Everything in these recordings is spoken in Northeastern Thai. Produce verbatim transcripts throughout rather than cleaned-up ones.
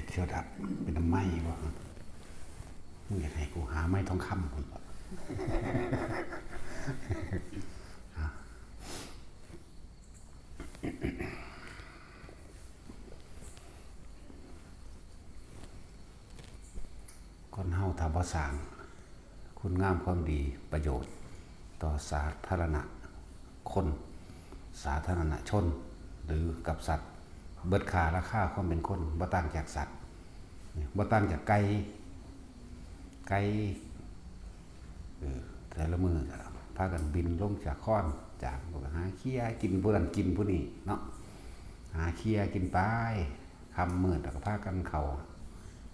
เขียวดับเป็นไม้บ่ มึงอยากให้กูหาไม้ทองคำพุ่นบ่ คนเฮาถ้าบ่สร้างคุณงามความดีประโยชน์ต่อสาธารณะคน สาธารณชน หรือกับสัตว์ เบิดค่าราคาความเป็นคนบ่ต่างจากสัตว์ บ่ต่างจากไก่ ไก่ เออ แต่ละมื้อก็พากันบินลงจากคอน จากหาเคียกินผู้นั้นกินผู้นี้เนาะ หาเคียกินไป ค่ำมืดแล้วก็พากันเข้า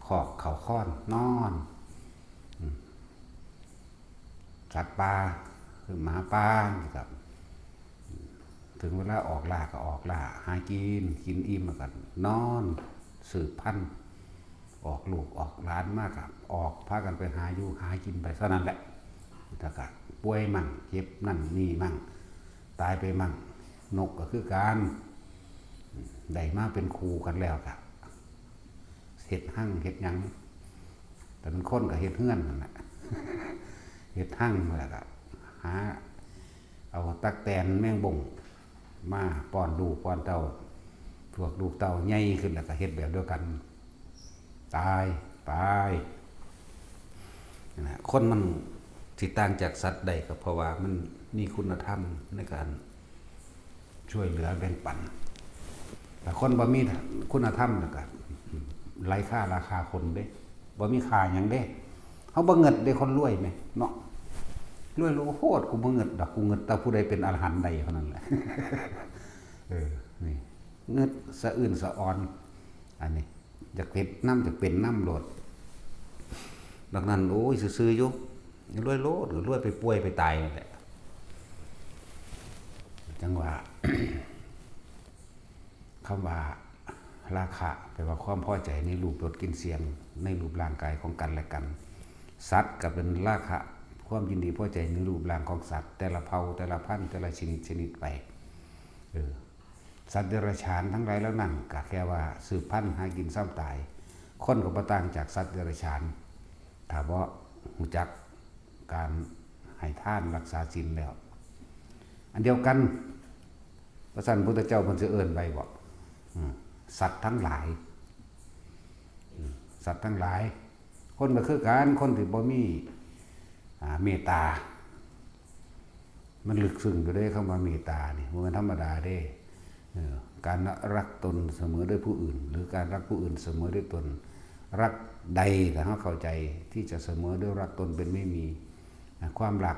คอกเข้าคอนนอน อืม สัตว์ป่า คือหมาป่านี่ครับ ถึงเวลาออกล่าก็ออกล่า หากิน กินอิ่มแล้วก็นอน สืบพันธุ์ ออกลูกออกหลานมาก็ออก พากันไปหาอยู่หากินไปเท่านั้นแหละ แล้วก็ป่วยมั่ง เจ็บนั่นนี่มั่ง ตายไปมั่ง นกก็คือกัน ได้มาเป็นคู่กันแล้วก็ เฮ็ดฮังเฮ็ดหยัง แต่เป็นคนก็เฮ็ดเฮือนนั่นแหละ เฮ็ดฮังแล้วก็หาเอาตั๊กแตนแมงบงมาป้อนลูกป้อนเต้า พวกลูกเต้าใหญ่ขึ้นแล้วก็เฮ็ดแบบเดียวกัน ตายไป นั่นแหละ คนมันสิต่างจากสัตว์ได้ก็เพราะว่ามันมีคุณธรรมในการช่วยเหลือแบ่งปัน แต่คนบ่มีคุณธรรมแล้วก็ไร้ค่าราคาคนเด้ บ่มีค่าหยังเด้ เฮาบ่เงิดเด้ คนรวยแหมเนาะ รวยโลโคตร กูบ่เงิดดอก กูเงิดแต่ผู้ใดเป็นอรหันต์ได้เท่านั้นแหละ เออ นี่ เงิดสะอื้นสะออน อันนี้ อยากเฮ็ดนำ อยากเป็นนำโลด ดังนั้น โอ้ย ซื่อๆอยู่ รวยโลด รวยไปป่วยไปตายนั่นแหละ จังว่า คำว่าราคะ แปลว่าความพอใจในรูปรสกลิ่นเสียง ในรูปร่างกายของกันและกัน สัตว์ก็เป็นราคะ ความยินดีพอใจในรูปร่างของสัตว์ แต่ละเผ่า แต่ละพันธุ์ แต่ละชนิดชนิดไป เออ สัตว์เดรัจฉานทั้งหลายเหล่านั้นก็แค่ว่าสืบพันธุ์หากินซ้ำตาย คนก็บ่ต่างจากสัตว์เดรัจฉาน ถ้าบ่รู้จักการให้ทานรักษาศีลแล้ว อันเดียวกัน ว่าซั่นพุทธเจ้าเพิ่นสิเอิ้นไว้บ่ อืม สัตว์ทั้งหลาย อืม สัตว์ทั้งหลาย คนก็คือกัน คนที่บ่มี อ่า เมตตา มันลึกซึ้งอยู่เด้ คำว่าเมตตานี่ บ่แม่นธรรมดาเด้ เออ การรักตนเสมอด้วยผู้อื่น หรือการรักผู้อื่นเสมอด้วยตน รักใดถ้าเราเข้าใจที่จะเสมอด้วยรักตนเป็นไม่มี นะ ความรัก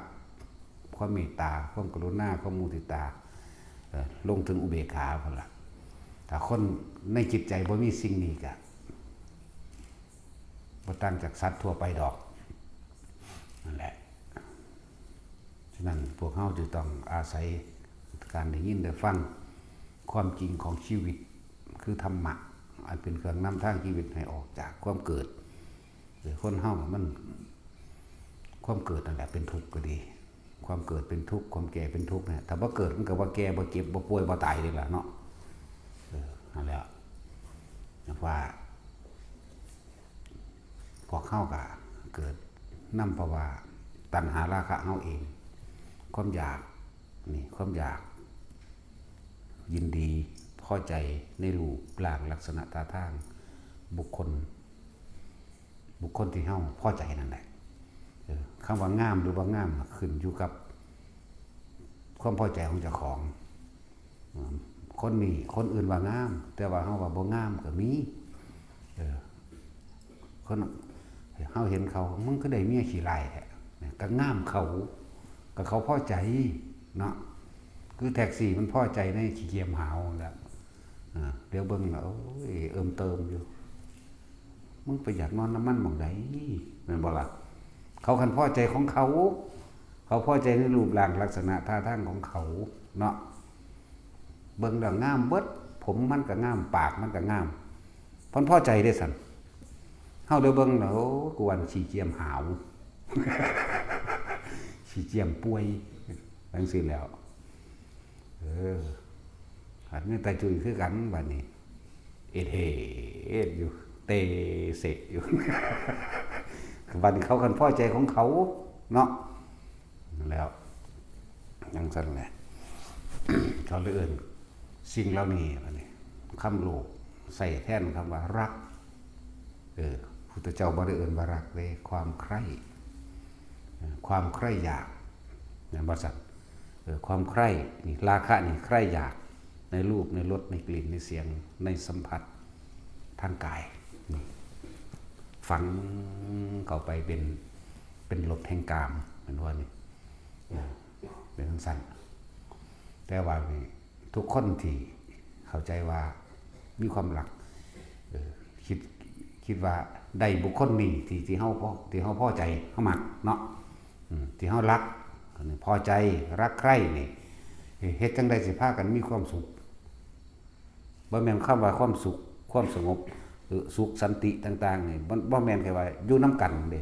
ความเมตตา ความกรุณา ความมุทิตา เอ่อ ลงถึงอุเบกขาพุ้นล่ะ ถ้าคนในจิตใจบ่มีสิ่งนี้ก็ บ่ต่างจากสัตว์ทั่วไปดอก นั่นแหละ ฉะนั้นพวกเราจึงต้องอาศัยการได้ยินได้ฟังความจริงของชีวิต คือธรรมะ อันเป็นเครื่องนำทางชีวิตให้ออกจากความเกิด หรือคนเฮามัน ความเกิดนั่นแหละเป็นทุกข์ก็ดี ความเกิดเป็นทุกข์ ความแก่เป็นทุกข์เนี่ย ถ้าบ่เกิดมันก็บ่แก่ บ่เจ็บ บ่ป่วย บ่ตายเลยล่ะเนาะ เออ นั่นแหละ ว่า พวกเฮาก็เกิดนำเพราะว่าตัณหาราคะเฮาเอง ความอยาก นี่ ความอยาก ยินดี พอใจในรูปร่างลักษณะท่าทางบุคคล บุคคลที่เฮาพอใจนั่นแหละ เออ คำว่างามหรือบ่งามน่ะขึ้นอยู่กับความพอใจของเจ้าของ อืม คนนี้ คนอื่นว่างาม แต่ว่าเฮาว่าบ่งามก็มี เออ คน เฮาเห็นเขา มึงคือได้เมียขี้ร้ายแท้ ก็งามเขา ก็เขาพอใจเนาะ คือแท็กซี่มันพอใจในขี้เกียจหาวนั่นแหละ อ่า เดี๋ยวเบิ่งแล้ว โอ้ย เอิมเติมอยู่ มึงไปอยากนอนนำมันหม่องใด แม่นบ่ล่ะ เขาคันพอใจของเขา เขาพอใจในรูปร่างลักษณะท่าทางของเขาเนาะ เบิ่งแล้วงามเบิด ผมมันก็งาม ปากมันก็งาม เพิ่นพอใจเด้ซั่น เฮาเดี๋ยวเบิ่งแล้ว โอ้ กูว่าขี้เกียจหาว ขี้เกียจป่วย จั่งซี้แล้ว เออ หัดมีตาจุยคือกันบัดนี้ เอ็ดเฮ็ดอยู่ เตเสะอยู่ บัดนี้เขาคันพอใจของเขาเนาะ แล้วจั่งซั่นแหละ เขาเลยเอิ้นสิ่งเหล่านี้ บัดนี้ คำโลภใส่แทนคำว่ารัก เออ พุทธเจ้าบ่ได้เอิ้นว่ารักเด้ ความใคร่ เออ ความใคร่อยาก แม่นบ่ซั่น เออ ความใคร่ นี่ ราคะนี่ใคร่อยาก ในรูป ในรส ในกลิ่น ในเสียง ในสัมผัส ทางกาย นี่ ฝังเข้าไปเป็น เป็นรสแห่งกาม แม่นบ่นี่ เออ เป็นจั่งซั่น แต่ว่านี่ ทุกคนที่เข้าใจว่ามีความรัก เออ คิด คิดว่าได้บุคคลนี้ที่ ที่เฮาพอ ที่เฮาพอใจ เฮามักเนาะ อืม ที่เฮารัก อันนี้พอใจ รักใคร่นี่ เฮ็ดจั่งใดสิพากันมีความสุข บ่แม่นคำว่าความสุข ความสงบ หรือสุขสันติต่างๆ นี่ บ่ บ่แม่นแค่ว่าอยู่นำกันเด้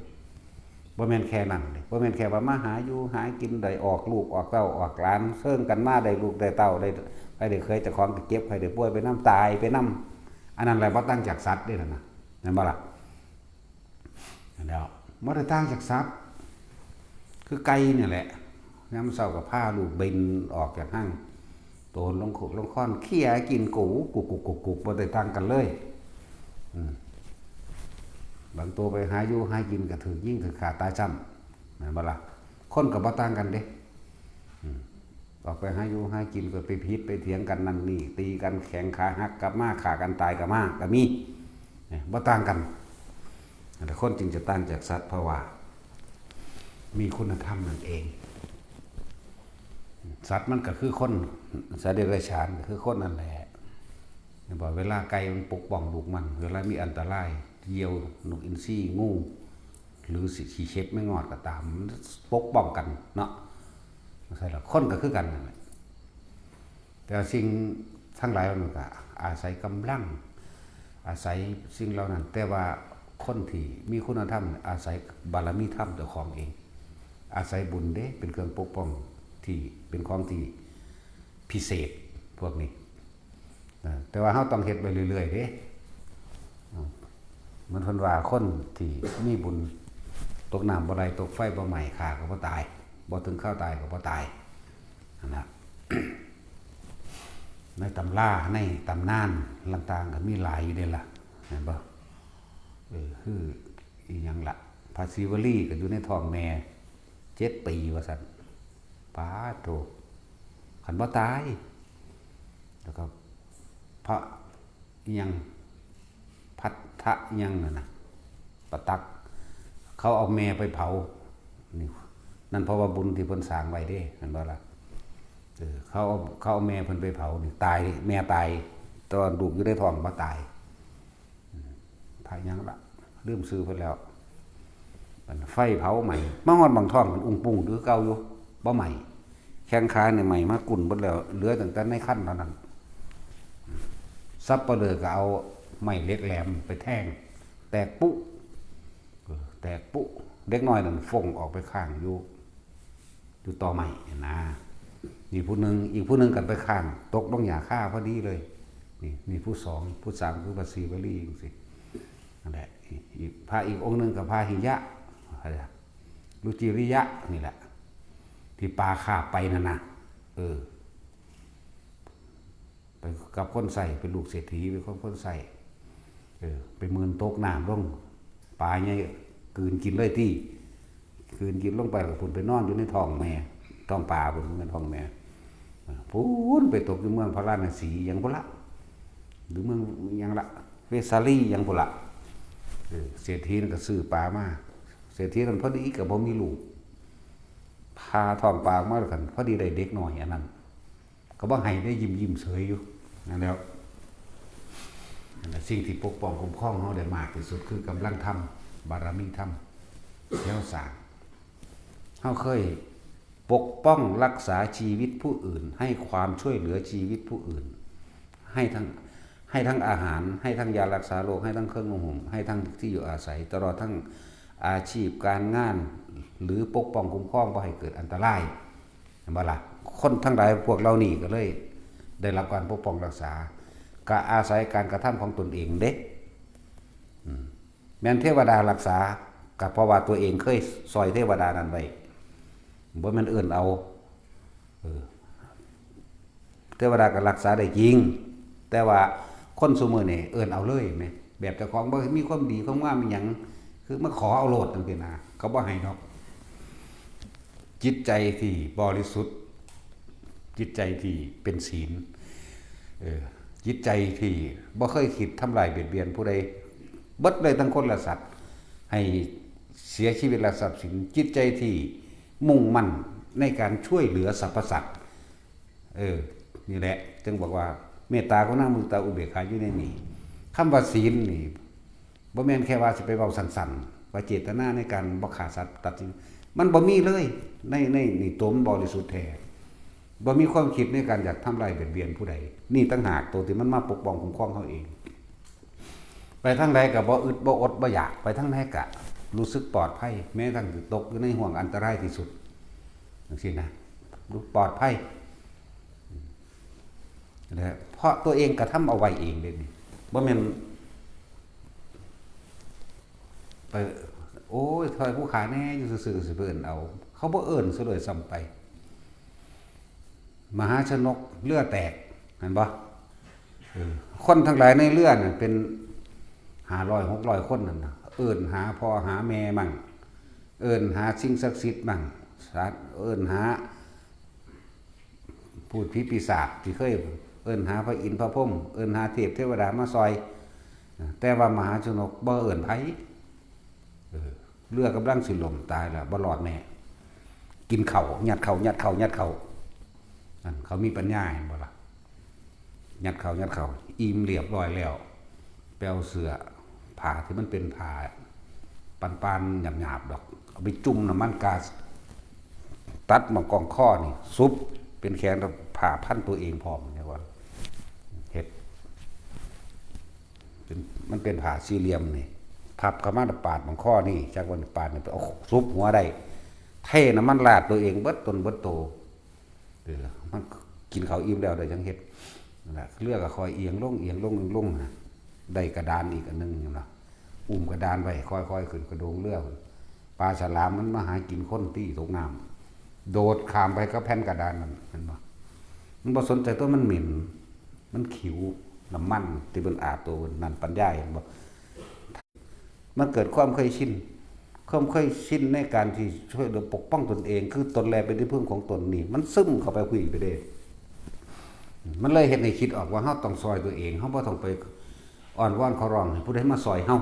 บ่แม่นแค่นั้นเด้ บ่แม่นแค่ว่ามาหาอยู่หากิน ได้ออกลูกออกเต้าออกหลาน เซิ่งกันมาได้ลูกได้เต้า ได้ ใครได้เคยเจ้าของก็เจ็บ ใครได้ป่วยไปนำ ตายไปนำ อันนั้นแหละบ่ต่างจากสัตว์เด้นั่นน่ะ แม่นบ่ล่ะ นั่นแหล้ว บ่ได้ต่างจากสัตว์ คือไก่นี่แหละ ยามเช้าก็พาลูกบินออกจากห้าง โตนลงคุกลงคอน เขี่ยกินกู กุกกุกกุกกุก บ่ได้ต่างกันเลย อืม บางตัวไปหาอยู่หากินก็ถูกยิงถูกฆ่าตายซ้ำ แม่นบ่ล่ะ คนก็บ่ต่างกันเด้ อืม ออกไปหาอยู่หากินก็ไปผิดไปเถียงกันนั่นนี่ ตีกันแข้งขาหัก กลับมาฆ่ากันตายก็มา ก็มี เนี่ย บ่ต่างกัน แต่คนจึงจะต่างจากสัตว์ เพราะว่า มีคุณธรรมนั่นเอง สัตว์มันก็คือคน สัตว์เดรัจฉานก็คือคนนั่นแหละ เห็นบ่ เวลาไก่มันปกป้องลูกมัน เวลามีอันตราย เหยี่ยว นกอินทรี งู หรือสิขี้เข็บแมงงอดก็ตาม มันปกป้องกันเนาะ ใช่ล่ะ คนก็คือกันนั่นแหละ แต่สิ่งทั้งหลายมันก็อาศัยกำลัง อาศัยสิ่งเหล่านั้น แต่ว่าคนที่มีคุณธรรมเนี่ยอาศัยบารมีธรรมเจ้าของเอง อาศัยบุญเด้ เป็นเครื่องปกป้องที่เป็นของที่พิเศษพวกนี้ นะ แต่ว่าเราต้องเฮ็ดไปเรื่อยๆเด้ อืม เหมือนเพิ่นว่าคนที่มีบุญ ตกน้ำบ่ไหล ตกไฟบ่ไหม้ ฆ่าก็บ่ตาย บ่ถึงคราวตายก็บ่ตาย นั่นล่ะ ในตำรา ในตำนานต่างๆก็มีหลายอยู่เด้ล่ะ แม่นบ่ เออ คืออีหยังล่ะ พระศิวลีก็อยู่ในท้องแม่เจ็ดปีว่าซั่น ปาดโธ่ คันบ่ตาย แล้วก็พระอิหยัง พัทธะอิหยังนั่นน่ะ ปะตัก เขาเอาแม่ไปเผา นี่ นั่นเพราะว่าบุญที่เพิ่นสร้างไว้เด้ แม่นบ่ล่ะ เออ เขาเอา เขาเอาแม่เพิ่นไปเผา นี่ตาย แม่ตาย แต่ว่าลูกอยู่ในท้องบ่ตาย อืม พระหยังล่ะ ลืมชื่อเพิ่นแล้ว มันไฟเผาไหม้ มาฮอดบั้งท้องมันอุ้งปุ้งคือเก่าอยู่ บ่ไหม้ แข้งขานี่ไหม้มากุ่นเบิดแล้ว เหลือตั้งแต่ในครรภ์เท่านั้น สัปเหร่อก็เอาไม้เหล็กแหลมไปแทง แตกปุ๊ เออ แตกปุ๊ เด็กน้อยนั่นฟ้องออกไปค้างอยู่ อยู่ตอไม้นะ นี่ผู้หนึ่ง อีกผู้หนึ่งก็ไปค้าง ตกลงหญ้าคาพอดีเลย นี่ นี่ผู้สอง ผู้สามคือพระศิวลีจังซี่ นั่นแหละ อีก อีก พระอีกองค์หนึ่งก็พาหิยะ รุจิริยะนี่แหละ ที่ปลาคาบไปนั่นนะ เออ ไปกับคนใช้ เป็นลูกเศรษฐี เป็นคน คนใช้ เออ ไปหมื่นตกน้ำลง ปลาใหญ่กลืนกินเลยติ กลืนกินลงไป แล้วพุ้นไปนอนอยู่ในท้องแม่ ท้องปลาพุ้น บ่แม่นท้องแม่ พุ้นไปตกอยู่เมืองพาราณสีหยังพุ้นละ หรือเมืองหยังละ เวสาลีหยังพุ้นละ เออ เศรษฐีนั่นก็ซื้อปลามา เศรษฐีนั่นพอดีก็บ่มีลูก ผ่าท้องปลาออกมาแล้วกัน พอดีได้เด็กน้อยอันนั้น ก็บ่ให้ได้ ยิ้มๆเฉยอยู่ นั่นแหล้ว นั่นแหละ สิ่งที่ปกป้องคุ้มครองเราได้มากที่สุดคือกำลังธรรม บารมีธรรม ที่เราสร้าง เราเคยปกป้องรักษาชีวิตผู้อื่น ให้ความช่วยเหลือชีวิตผู้อื่น ให้ทั้ง ให้ทั้งอาหาร ให้ทั้งยารักษาโรค ให้ทั้งเครื่องนุ่งห่ม ให้ทั้งที่อยู่อาศัย ตลอดทั้งอาชีพการงาน หรือปกป้องคุ้มครองบ่ให้เกิดอันตราย เห็นบ่ล่ะ คนทั้งหลายพวกเหล่านี้ก็เลยได้รับการปกป้องรักษา ก็อาศัยการกระทำของตนเองเด้ แม่นเทวดารักษา ก็เพราะว่าตัวเองเคยซอยเทวดานั้นไว้ บ่แม่นเอิ้นเอา เออ เทวดาก็รักษาได้จริง แต่ว่าคนซุมื้อนี่เอิ้นเอาเลยแหม แบบเจ้าของบ่มีความดีความงามอิหยัง คือมาขอเอาโลดจังซี้นะ เขาบ่ให้ดอก จิตใจที่บริสุทธิ์ จิตใจที่เป็นศีล เออ จิตใจที่บ่เคยคิดทำลายเบียดเบียนผู้ใด เบิดเลยทั้งคนและสัตว์ ให้เสียชีวิตและทรัพย์สิน จิตใจที่มุ่งมั่นในการช่วยเหลือสรรพสัตว์ เออ นี่แหละ จึงบอกว่าเมตตากรุณามุทิตาอุเบกขาอยู่ในนี้ คำว่าศีลนี่ บ่แม่นแค่ว่าสิไปเว้าสั้นๆ ว่าเจตนาในการบ่ฆ่าสัตว์ตัดสิน มันบ่มีเลย ใน ใน นี่ตัวมันบริสุทธิ์แท้ บ่มีความคิดในการอยากทำลายเบียดเบียนผู้ใด นี่ต่างหากตัวที่มันมาปกป้องคุ้มครองเฮาเอง ไปทางใดก็บ่อึดบ่อดบ่อยาก ไปทางใดก็รู้สึกปลอดภัย แม้กระทั่งตกอยู่ในห่วงอันตรายที่สุด จังซี้นะ รู้ปลอดภัย นะฮะ เพราะตัวเองกระทำเอาไว้เองเด้นี่ บ่แม่น ไป โอ้ย ซอยผู้ขาแหน่ อยู่ซื่อๆ สิไปเอิ้นเอา เขาบ่เอิ้นซะด้วยซ้ำไป มหาชนกเรือแตก เห็นบ่ เออ คนทั้งหลายในเรือน่ะเป็นห้าร้อย หกร้อย คนนั่นน่ะ เอิ้นหาพ่อหาแม่มั่ง เอิ้นหาสิ่งศักดิ์สิทธิ์มั่ง สา เอิ้นหา พูดผีปีศาจที่เคยเอิ้นหาพระอินทร์พระพรหม เอิ้นหาเทพเทวดามาซอย แต่ว่ามหาชนกบ่เอิ้นไผ เออ เรือกำลังสิล่มตายแล้ว บ่รอดแน่ กินข้าว ยัดข้าว ยัดข้าว ยัดข้าว นั่น เขามีปัญญา เห็นบ่ล่ะ ยัดข้าว ยัดข้าว อิ่มเรียบร้อยแล้ว ไปเอาเสื้อผ้าที่มันเป็นผ้าปานๆ หยาบๆ ดอก เอาไปจุ่มน้ำมันก๊าซ ตัดหม่องกองคอนี่ สุบเป็นแขน แล้วผ้าพันตัวเองพร้อม เนี่ยว่า เฮ็ด เป็น มันเป็นผ้าสี่เหลี่ยมนี่ พับเข้ามาแล้วปาดหม่องคอนี่ จากวันปาดนี่ไปเอาสุบหัวได้ เทน้ำมันราดตัวเองเบิดตนเบิดโต เออ มันกินข้าวอิ่มแล้วได้จังเฮ็ด นั่นแหละ เรือก็ค่อยเอียงลง เอียงลง เอียงลงนะ ได้กระดานอีกอันหนึ่งนะ อุ้มกระดานไว้ ค่อยๆ ขึ้นกระโดงเรือ ปลาฉลามมันมาหากินคนตี้ตกน้ำ โดดข้ามไปกับแผ่นกระดานนั่น เห็นบ่ มันบ่สนใจตัวมันเหม็น มันขิว น้ำมันที่เพิ่นอาบตัวนั่น ปัญญา เห็นบ่ มันเกิดความเคยชิน ความเคยชินในการที่ช่วยเหลือปกป้องตนเอง คือตนแลเป็นที่พึ่งของตนนี่ มันซึมเข้าไปคุยไปเด้ มันเลยเฮ็ดให้คิดออกว่าเฮาต้องซอยตัวเอง เฮาบ่ต้องไปอ้อนวอนขอร้องให้ผู้ใดมาซอยเฮา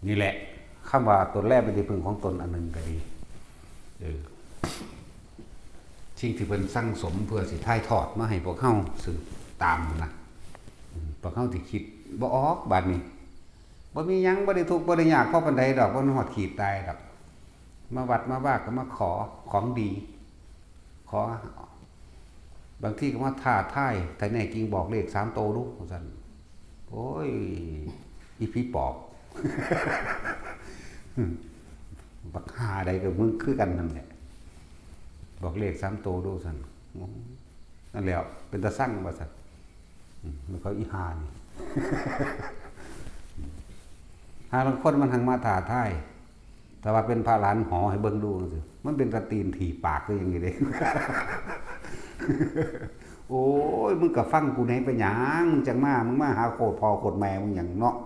นี่แหละ คำว่าตนแลเป็นที่พึ่งของตนอันหนึ่งก็ดี เออ สิ่งที่เพิ่นสั่งสมเพื่อสิถ่ายทอดมาให้พวกเฮาสืบตามนะ อืม พวกเฮาที่คิดบ่ออกบาดนี้ บ่มีหยัง บ่ได้ทุกข์ บ่ได้ยากพอปานใดดอก บ่ฮอดขีดตายดอก มาวัดมาว่าก็มาขอของดี ขอ บางทีก็มาท้าทาย ถ้าแน่จริงบอกเลขสามโตดู ว่าซั่น โอ้ย อีผีปอบ บักห่าใดกับมึงคือกันนั่นแหละ บอกเลขสามโตดู ซั่น นั่นแหละ เป็นตาสั่ง ว่าซั่น อืม แล้วเขาอีห่านี่ หาลางคนมันหังมาท้าทาย แต่ว่าเป็นพระหลานหอให้เบิ่งดูจังซี้ มันเป็นตาตีนถีบปากคือหยังนี้เด้ โอ้ย มึงก็ฟังกูแหน่ เป็นหยัง มึงจังมา มึงมาหาโคตรพ่อโคตรแม่มึงหยังเนาะ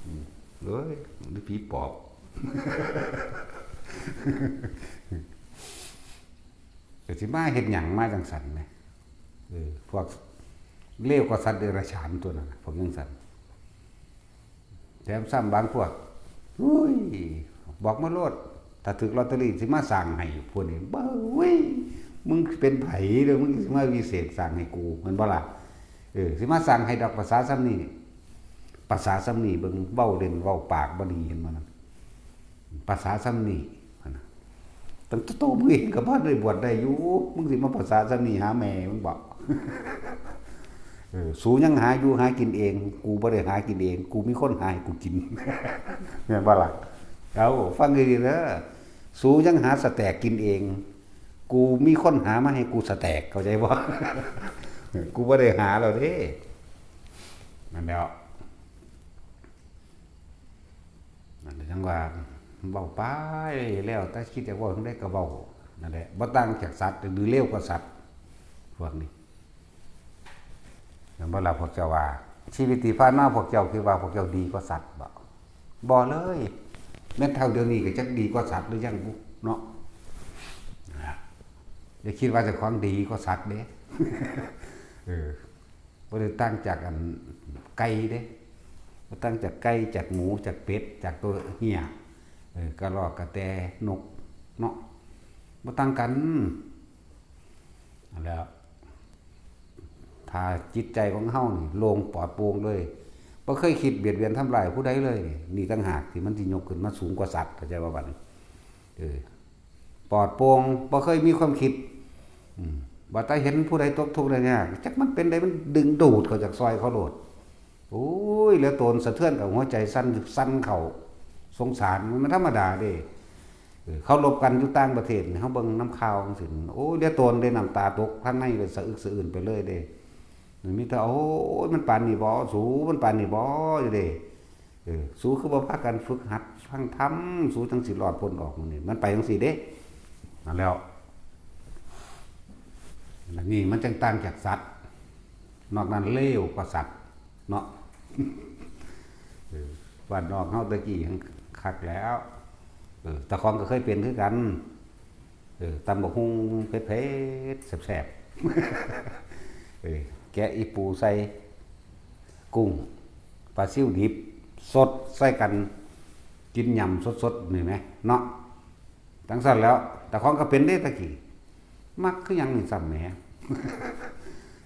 อืม เอ้ย หรือผีปอบ ก็สิมาเฮ็ดหยังมาจังซั่นแหม เออ พวกเลวกว่าสัตว์เดรัจฉานตัวนั้นน่ะ พวกจังซั่น แถมซ้ำบางพวก อุ้ย บอกมาโลด ถ้าถืกลอตเตอรี่สิมาสร้างให้พวกนี้ เบ้ย มึงเป็นไผเด้อ มึงสิมาวิเศษสร้างให้กู แม่นบ่ล่ะ เออ สิมาสร้างให้ดอก ภาษาส่ำนี้ ภาษาส่ำนี้ เบิ่ง เว้าเล่นเว้าปากบ่ดี เห็นบ่นั่น ภาษาส่ำนี้ หั่นน่ะ ตั้งแต่โตมึงเองก็บ่ได้บวชได้อยู่ มึงสิมาภาษาส่ำนี้หาแม่มึงบ่ เออ สูยังหาอยู่หากินเอง กูบ่ได้หากินเอง กูมีคนหาให้กูกิน แม่นบ่ล่ะ เอา ฟังดีๆเด้อ สูยังหาสแต็กกินเอง กูมีคนหามาให้กูสแต็ก เข้าใจบ่ กูบ่ได้หาแล้วเด้ นั่นแหละ ว่าเว้าไปแล้ว แต่คิดอยากเว้าจั่งใด๋ก็เว้า นั่นแหละ บ่ต่างจากสัตว์ หรือเลวกว่าสัตว์ พวกนี้ แม่นบ่ล่ะพวกเจ้าว่า ชีวิตที่ผ่านมาพวกเจ้าคิดว่าพวกเจ้าดีกว่าสัตว์บ่ บ่เลย แม่นเท่าเดี๋ยวนี้ก็จักดีกว่าสัตว์หรือยังบุเนาะ อย่าคิดว่าเจ้าของดีกว่าสัตว์เด้ เออ บ่ได้ต่างจากอันไก่เด้ บ่ต่างจากไก่ จากหมู จากเป็ด จากตัวเฮีย เออ กระรอก กระแต นก เนาะ บ่ต่างกัน นั่นแหล้ว ถ้าจิตใจของเฮานี่โล่งปลอดโปร่งเลย บ่เคยคิดเบียดเบียนทำร้ายผู้ใดเลยนี่ นี่ต่างหากที่มันสิยกขึ้นมาสูงกว่าสัตว์ เข้าใจบ่บัดนี้ เออ ปลอดโปร่ง บ่เคยมีความคิด อืม ว่าแต่เห็นผู้ใดตกทุกข์ได้ยาก จักมันเป็นใด มันดึงดูดเข้าจากซอยเขาโลด โอ้ย เหลือตน สะเทือนกับหัวใจสั่น สั่นเข้า สงสาร มันธรรมดาเด้ เออ เขารบกันอยู่ต่างประเทศนี่ เฮาเบิ่งนำข่าวจั่งซี้ โอ้ย เหลือตนเด้ น้ำตาตก ทางในเลยสะอึกสะอื้นไปเลยเด้ มีแต่ โอ้ย มันปานนี้บ่ สู มันปานนี้บ่ อยู่เด้ เออ สูคือบ่พากันฝึกหัดฟังธรรม สูจั่งสิรอดพ้นออกหมู่นี้ มันไปจั่งซี้เด้ นั่นแหล้ว อันนี้มันจั่งต่างจากสัตว์ นอกนั้นเลวกว่าสัตว์ เนาะ เออ บ้านนอกเฮาแต่กี้ยังคักแล้ว เออ เจ้าของก็เคยเป็นคือกัน เออ ตำบักหุ่งเผ็ดๆ แซ่บๆ เออ แกะอีปูใส่กุ้ง ปลาซิวดิบ สดใส่กัน กินยำสดๆ นี่แหม เนาะ จั่งซั้นแหล้ว เจ้าของก็เป็นเด้ตะกี้ มักคือหยังนี่ซ้ำแหม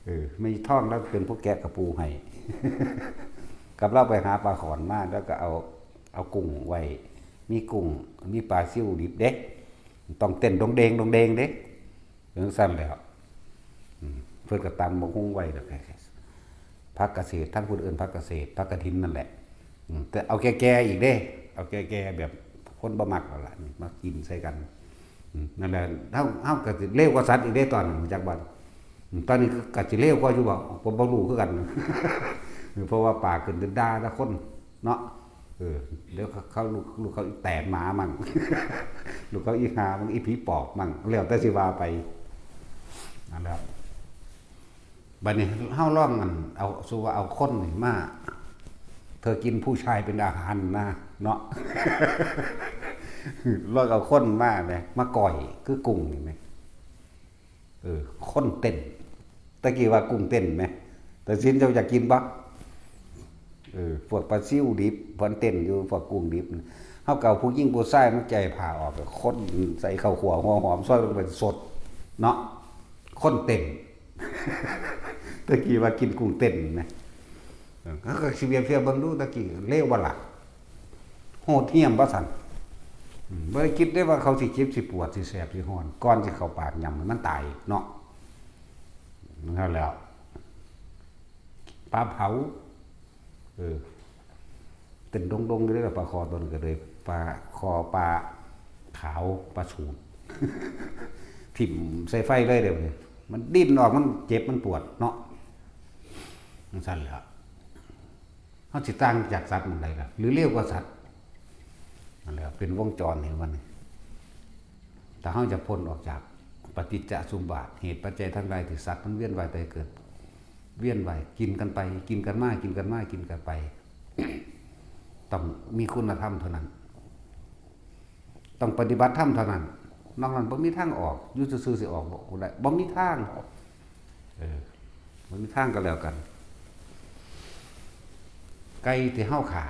เออ แม่ท้องลาวเป็นผู้แกะกะปูให้ กับลาวไปหาปลาขอนมา แล้วก็เอา เอากุ้งไว้ มีกุ้ง มีปลาซิวดิบเด้ ต้องเต้นดงเดงดงเดงเด้ จั่งซั้นแหล้ว อืม เพิ่นก็ตำบักหุ่งไว้แล้วก็ ผักกะเสด ทางพุ้นเอิ้นผักกะเสด ผักกะถินนั่นแหละ อืม แต่เอาแก่ๆ อีกเด้ เอาแก่ๆ แบบคนบ่มักแล้วล่ะ นี่ มากินใส่กัน อืม นั่นแหละ เฮา เฮาก็สิเลวกว่าสัตว์อีกเด้ตอนนั้น รู้จักบ่ อืม ตอนนี้ก็สิเลวกว่าอยู่บ่ บ่ บ่รู้คือกัน เพราะว่าปากขึ้นด่าแต่คนเนาะ เออ เดี๋ยวเขา เขาลูก ลูกเขาอีแตนหมามั่ง ลูกเขาอีห่ามั่ง อีผีปอบมั่ง แล้วแต่สิว่าไป นั่นแหละ บัดนี้เฮาลองอัน เอา สมมุติว่าเอาคนนี่มา เธอกินผู้ชายเป็นอาหารนะ เนาะ ลองเอาคนมาแหม มาก้อย คือกุ้งนี่แหม เออ คนเต้น ตะกี้ว่ากุ้งเต้นแหม ตาสินเจ้าอยากกินบ่ เออ พวกปลาซิวดิบ เพิ่นเต้นอยู่ พวกกุ้งดิบ เฮาก็เอาผู้หญิงผู้ชายมาแก่ผ้าออก ก็คนใส่ข้าวคั่วหัวหอม ซอยลงไปสด เนาะ คนเต้น ตะกี้ว่ากินกุ้งเต้นแหม เออ เฮาก็สิเปรียบเทียบเบิ่งดู ตะกี้เลวบ่ล่ะ โหดเหี้ยมบ่ซั่น อืม บ่ได้คิดได้ว่าเขาสิเจ็บ สิปวด สิแสบ สิฮ้อน ก่อนสิเข้าปากยำให้มันตายเนาะ นั่นแหล้ว ปลาเผา เออ เต้นดงๆ อยู่เด้ล่ะ ปลาคอตัวนั้นก็เลย ปลาคอ ปลาขาว ปลาสูด ถิ่มใส่ไฟเลยเดี๋ยวนี้ มันดิ้นออก มันเจ็บ มันปวดเนาะ จั่งซั้นแหละ เฮาสิต่างจากสัตว์หม่องใดล่ะ หรือเลวกว่าสัตว์ นั่นแหละ เป็นวงจรนี่มัน ถ้าเฮาจะพ้นออกจากปฏิจจสมบัติ เหตุปัจจัยทั้งหลายที่สัตว์มันเวียนว่ายตายเกิด เวียนว่าย กินกันไป กินกันมา กินกันมา กินกันไป ต้องมีคุณธรรมเท่านั้น ต้องปฏิบัติธรรมเท่านั้น นอกนั้นบ่มีทางออก อยู่ซื่อๆ สิออกบ่ได้ บ่มีทาง เออ บ่มีทางก็แล้วกัน ไก่ที่เฮาฆ่า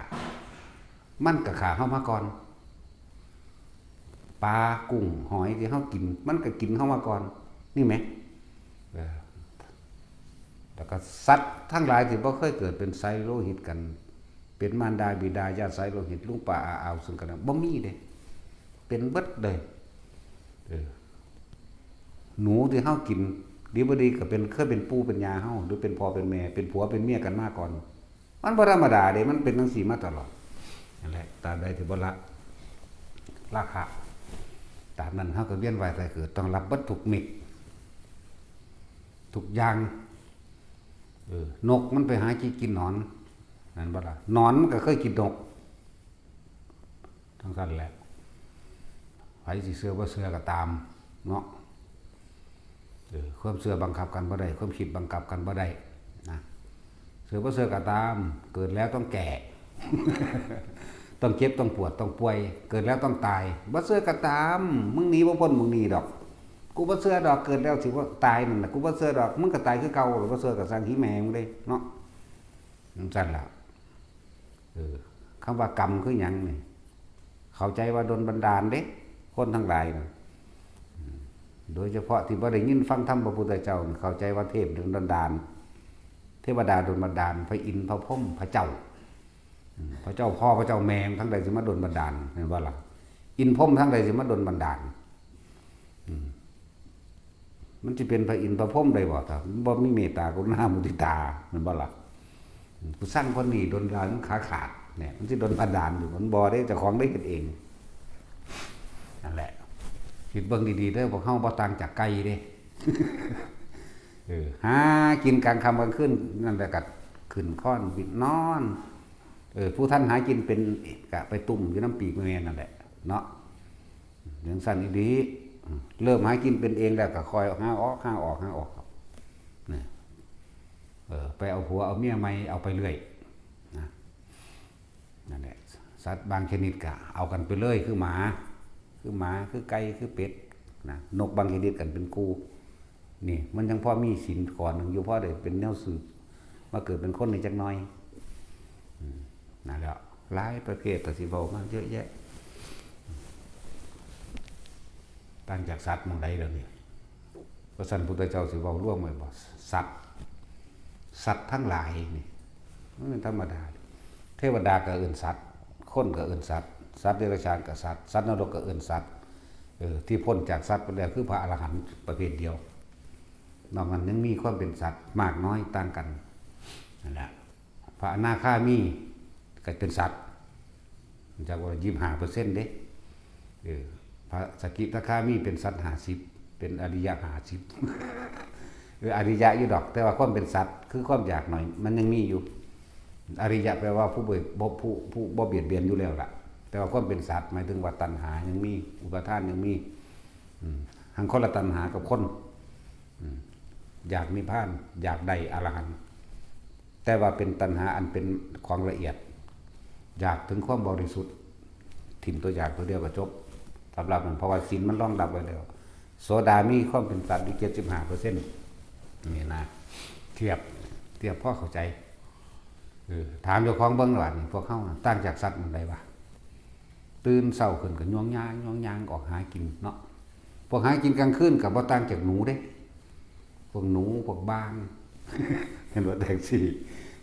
มันก็ฆ่าเฮามาก่อน ปลากุ้งหอยที่เฮากิน มันก็กินเฮามาก่อน นี่แหม เออ แล้วก็สัตว์ทั้งหลายที่บ่เคยเกิดเป็นไสโลหิตกัน เป็นมารดาบิดาญาติไสโลหิต ลุงป้าอาอาวซึ่งกันนะ บ่มีเด้ เป็นเบิดเลย เออ หนูที่เฮากิน ดีบ่ดีก็เป็น เคยเป็นปู่เป็นย่าเฮา หรือเป็นพ่อเป็นแม่ เป็นผัวเป็นเมียกันมาก่อน มันบ่ธรรมดาเด้ มันเป็นจั่งซี้มาตลอด นั่นแหละ ตราบใดที่บ่ละราคะ ตราบนั้นเฮาก็เวียนว่ายตายเกิด ต้องรับเบิดทุกเม็ด ทุกอย่าง เออ นกมันไปหากินหนอน นั่นบ่ล่ะ หนอนมันก็เคยกินนก จั่งซั้นแหละ ไผสิเชื่อบ่เชื่อก็ตามเนาะ เออ ความเชื่อบังคับกันบ่ได้ ความคิดบังคับกันบ่ได้นะ เชื่อบ่เชื่อก็ตาม เกิดแล้วต้องแก่ ต้องเจ็บ ต้องปวด ต้องป่วย เกิดแล้วต้องตาย บ่เชื่อก็ตาม มึงหนีบ่พ้นมึงหนีดอก กูบ่เชื่อดอก เกิดแล้วสิบ่ตายนั่นน่ะ กูบ่เชื่อดอก มึงก็ตายคือเก่า บ่เชื่อก็ซ่าง หิแม่มึงเด้เนาะ จั่งซั้นล่ะ เออ คำว่ากรรมคือหยังนี่ เข้าใจว่าดลบันดาลเด้ คนทั้งหลายน่ะ อืม โดยเฉพาะที่บ่ได้ยินฟังธรรมพระพุทธเจ้านี่ เข้าใจว่าเทพดลบันดาล เทวดาดลบันดาล พระอินทร์ พระพรหม พระเจ้า อืม พระเจ้าพ่อ พระเจ้าแม่ ทั้งใดสิมาดลบันดาล แม่นบ่ล่ะ อินทร์พรหมทั้งใดสิมาดลบันดาล อืม มันสิเป็นพระอินทร์พระพรหมได้บ่ ถ้ามันบ่มีเมตตากรุณามุทิตา แม่นบ่ล่ะ อืม กูซ่างคนนี้ดลบันดาลขาขาดเนี่ย มันสิดลบันดาลอยู่ มันบ่เด้ เจ้าของได้เฮ็ดเอง นั่นแหละ คิดเบิ่งดีๆเด้อ พวกเฮาบ่ต่างจากไก่เด้ เออ หากินกลางค่ำกลางคืน นั่นแหละก็ขึ้นค้อนบิดนอน เออ ผู้ทันหากินเป็นก็ไปตุ้มอยู่นำปีกแม่นั่นแหละเนาะ จั่งซั้นอีหลี เริ่มหากินเป็นเองแล้วก็ค่อยหาออก หาออก หาออก นะ เออ ไปเอาผัวเอาเมียใหม่ เอาไปเรื่อย นะ นั่นแหละ สัตว์บางชนิดก็เอากันไปเลย คือหมา คือหมา คือไก่ คือเป็ด นะ นกบางชนิดกันเป็นคู่ นี่ มันยังพอมีศีลข้อหนึ่งอยู่ พอได้เป็นแนวสืบ มาเกิดเป็นคนนี่จักหน่อย อืม นั่นแหละ หลายประเภทก็สิเว้ามาเยอะแยะ ต่างจากสัตว์หม่องใดเดี๋ยวนี้ ว่าซั่นพุทธเจ้าสิเว้ารวมไว้บ่ สัตว์ สัตว์ทั้งหลายนี่ มันเป็นธรรมดา เทวดาก็เอิ้นสัตว์ คนก็เอิ้นสัตว์ สัตว์เดรัจฉานก็สัตว์ สัตว์นรกก็เอิ้นสัตว์ เออ ที่พ้นจากสัตว์ไปแล้วคือพระอรหันต์ประเภทเดียว นอกนั้นยังมีความเป็นสัตว์มากน้อยต่างกัน นั่นแหละ พระอนาคามีก็เป็นสัตว์ จักว่า ยี่สิบห้าเปอร์เซ็นต์ เด้ เออ พระสกิทาคามีเป็นสัตว์ ห้าสิบ เป็นอริยะ ห้าสิบ เออ อริยะอยู่ดอก แต่ว่าความเป็นสัตว์ คือความอยากหน่อย มันยังมีอยู่ อริยะแปลว่าผู้บ่ บ่ ผู้ ผู้บ่เบียดเบียนอยู่แล้วล่ะ แต่ว่าความเป็นสัตว์ หมายถึงว่าตัณหายังมี อุปาทานยังมี อืม หั้นคนละตัณหากับคน อืม อยากนิพพาน อยากได้อรหันต์ แต่ว่าเป็นตัณหาอันเป็นของละเอียด อยากถึงความบริสุทธิ์ ถิ่มตัวอยากตัวเดียวก็จบ สำหรับมัน เพราะว่าศีลมันรองรับไว้แล้ว โสดามีความเป็นสัตว์อยู่ เจ็ดสิบห้าเปอร์เซ็นต์ นี่นะ เทียบ เทียบพอเข้าใจ เออ ถามเจ้าของเบิ่งว่า นี่พวกเฮาน่ะต่างจากสัตว์หม่องใดวะ ตื่นเช้าขึ้นก็ย่องย่าง ย่องย่างออกหากินเนาะ พวกหากินกลางคืนก็บ่ต่างจากหนูเด้ พวกหนู พวกบ้าง เห็นบ่ จั่งซี้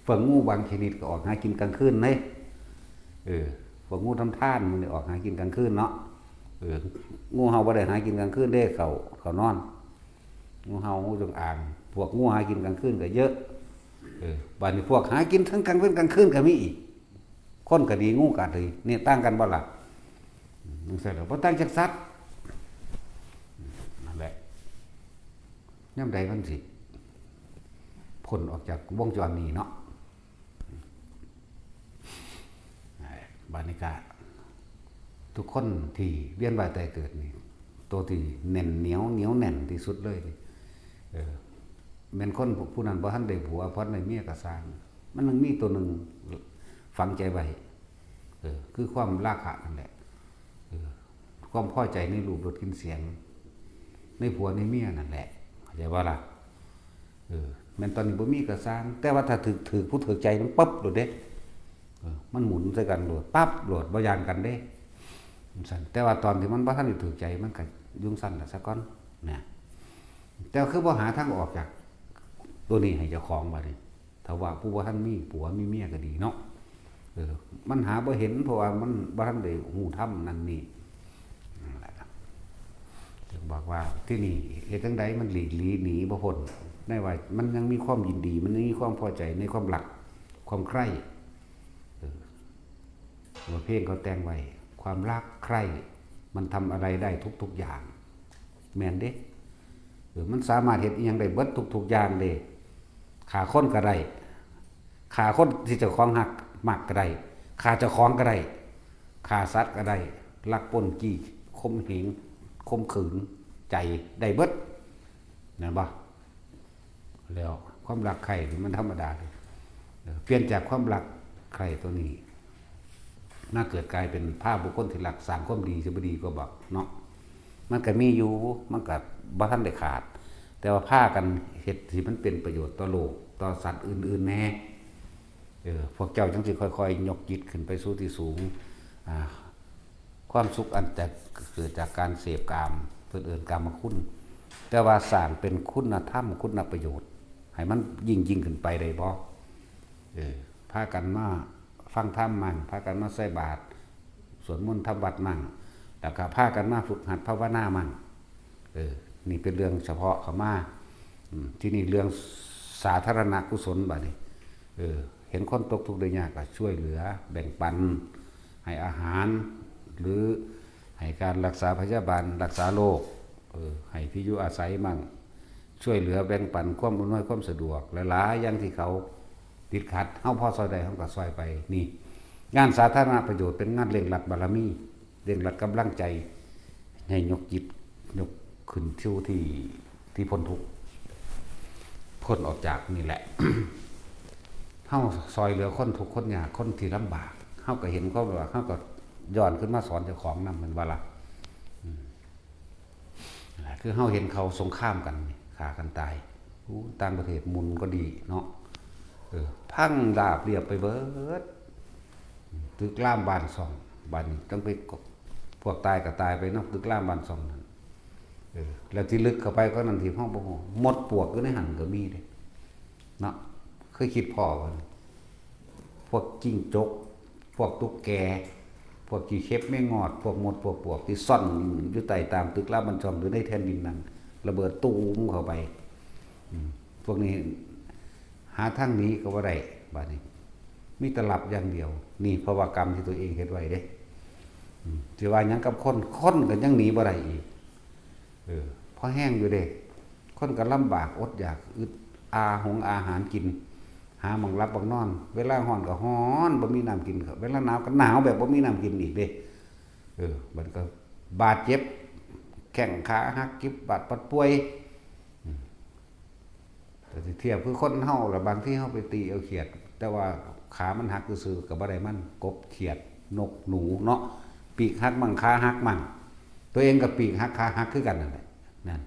พวกงูบางชนิดก็ออกหากินกลางคืนเด้ เออ พวกงูทำทานมันนี่ออกหากินกลางคืนเนาะ เออ งูเห่าบ่ได้หากินกลางคืนเด้ เขา เขานอน งูเห่า งูจงอาง พวกงูหากินกลางคืนก็เยอะ เออ บัดนี้พวกหากินทั้งกลางวันกลางคืนก็มีอีก คนก็ดี งูก็ดี นี่ต่างกันบ่ล่ะ จั่งซั้นล่ะ บ่ต่างจากสัตว์ นั่นแหละ ยามใดมันสิพ้นออกจากวงจรนี้เนาะ บัดนี้ก็ทุกคนที่เวียนว่ายตายเกิดนี่ ตัวที่แน่นเหนียว เหนียวแน่นที่สุดเลยนี่ เออ แม่นคนผู้นั้นบ่ทันได้ผัว บ่ทันได้เมียก็ซ่าง มันยังมีตัวหนึ่งฝังใจไว้ เออ คือความราคะนั่นแหละ เออ ความพอใจในรูปรสกลิ่นเสียง ในผัวในเมียนั่นแหละ เข้าใจบ่ล่ะ เออ แม่นตอนนี้บ่มีก็ซ่าง แต่ว่าถ้าถืก ถืกผู้ถืกใจมันปั๊บโลดเด้ เออ มันหมุนใส่กันโลด ปั๊บโลด บ่ย้านกันเด้ จั่งซั้น แต่ว่าตอนที่มันบ่ทันได้ถืกใจ มันก็อยู่จั่งซั้นล่ะซะก่อน นะ แต่คือบ่หาทางออกจากตัวนี้ให้เจ้าของบัดนี้ ถ้าว่าผู้บ่ทันมีผัวมีเมียก็ดีเนาะ เออ มันหาบ่เห็น เพราะว่ามันบ่ทันได้ฮู้ธรรมนั่นนี่ นั่นแหละ จึงบอกว่าที่นี่เฮ็ดจั่งใดมันหลีกหลีหนีบ่พ้น ในว่ามันยังมีความยินดี มันยังมีความพอใจในความรัก ความใคร่ เออ ว่าเพลงเขาแต่งไว้ ความรักใคร่ มันทำอะไรได้ทุกๆอย่าง แม่นเด้ เออ มันสามารถเฮ็ดอิหยังได้เบิดทุกๆอย่างเด้ ฆ่าคนก็ได้ ฆ่าคนที่เจ้าของฮักมักก็ได้ ฆ่าเจ้าของก็ได้ ฆ่าสัตว์ก็ได้ ลักปล้นจี้ข่มเหงข่มขืนใจได้เบิด นั่นบ่ แล้วความรักใคร่นี่มันธรรมดาเลย เออ เปลี่ยนจากความรักใคร่ตัวนี้ มาเกิดกลายเป็นพาบุคคลที่รักสร้างความดีจะบ่ดีก็บอกเนาะ มันก็มีอยู่ มันก็บ่ทันได้ขาด แต่ว่าพากันเฮ็ดที่มันเป็นประโยชน์ต่อโลก ต่อสัตว์อื่นๆแหน่ เออ พวกเจ้าจังสิค่อยๆยกจิตขึ้นไปสู่ที่สูง อ่า ความสุขอันจะเกิดจากการเสพกาม เพิ่นเอิ้นกามคุณ แต่ว่าสร้างเป็นคุณธรรม คุณประโยชน์ ให้มันยิ่งๆขึ้นไปได้บ่ เออ พากันมาฟังธรรมมั่ง พากันมาใส่บาตร สวดมนต์ทำวัตรมั่ง แล้วก็พากันมาฝึกหัดภาวนามั่ง เออ นี่เป็นเรื่องเฉพาะเข้ามา อืม ที่นี่เรื่องสาธารณกุศลบัดนี้ เออ เห็นคนตกทุกข์ได้ยากก็ช่วยเหลือ แบ่งปัน ให้อาหาร หรือให้การรักษาพยาบาล รักษาโรค เออ ให้ที่อยู่อาศัยมั่ง ช่วยเหลือแบ่งปันความอำนวยความสะดวก หลายๆอย่างที่เขาติดขัด เฮาพอซอยได้ เฮาก็ซอยไป นี่ งานสาธารณประโยชน์เป็นงานเร่งรัดบารมี เร่งรัดกำลังใจ ให้ยกจิต ยกขึ้นสู่ที่ ที่พ้นทุกข์ พ้นออกจากนี่แหละ เฮาซอยเหลือคนทุกข์คนยาก คนที่ลำบาก เฮาก็เห็นความลำบาก เฮาก็ย้อนขึ้นมาสอนเจ้าของนำ แม่นบ่ล่ะ อืม นั่นแหละ คือเฮาเห็นเขาสงครามกันนี่ ฆ่ากันตาย อู้ ต่างประเทศหมุนก็ดีเนาะ เออ พังราบเรียบไปเบิด ตึกรามบ้านช่อง บ้านนี้ต้องไป พวกตายก็ตายไปเนาะ ตึกรามบ้านช่องนั่น เออ แล้วที่ลึกเข้าไปก็นั่นที่ห้องบ่ฮู้ มดปลวกอยู่ในหั่นก็มีเด้ เนาะ เคยคิดพ้อบ่ พวกจิ้งจก พวกตุ๊กแก พวกขี้เข็บแมงงอด พวกมด พวกปลวกที่ซ่อนอยู่ใต้ตามตึกรามบ้านช่อง หรือในแท่นดินนั่น ระเบิดตูมเข้าไป อืม พวกนี้หาทางหนีก็บ่ได้ บัดนี้ มีแต่หลับอย่างเดียว นี่เพราะว่ากรรมที่ตัวเองเฮ็ดไว้เด้ อืม สิว่าหยังกับคน คนก็ยังหนีบ่ได้อีก เออ พอแฮงอยู่เด้ คนก็ลำบากอดอยาก อึดอาหงอาหารกิน หาหม่องหลับหม่องนอน เวลาร้อนก็ร้อน บ่มีน้ำกิน เวลาหนาวก็หนาวแบบบ่มีน้ำกินอีกเด้ เออ มันก็บาดเจ็บ แข้งขาหัก เจ็บปวดป่วย อืม แต่สิเทียบคือคนเฮาล่ะ บางทีเฮาไปตีเอาเขียด แต่ว่าขามันหักซื่อๆ ก็บ่ได้มัน กบ เขียด นก หนูเนาะ ปีกหักมั่ง ขาหักมั่ง ตัวเองก็ปีกหัก ขาหักคือกันนั่นแหละ นั่น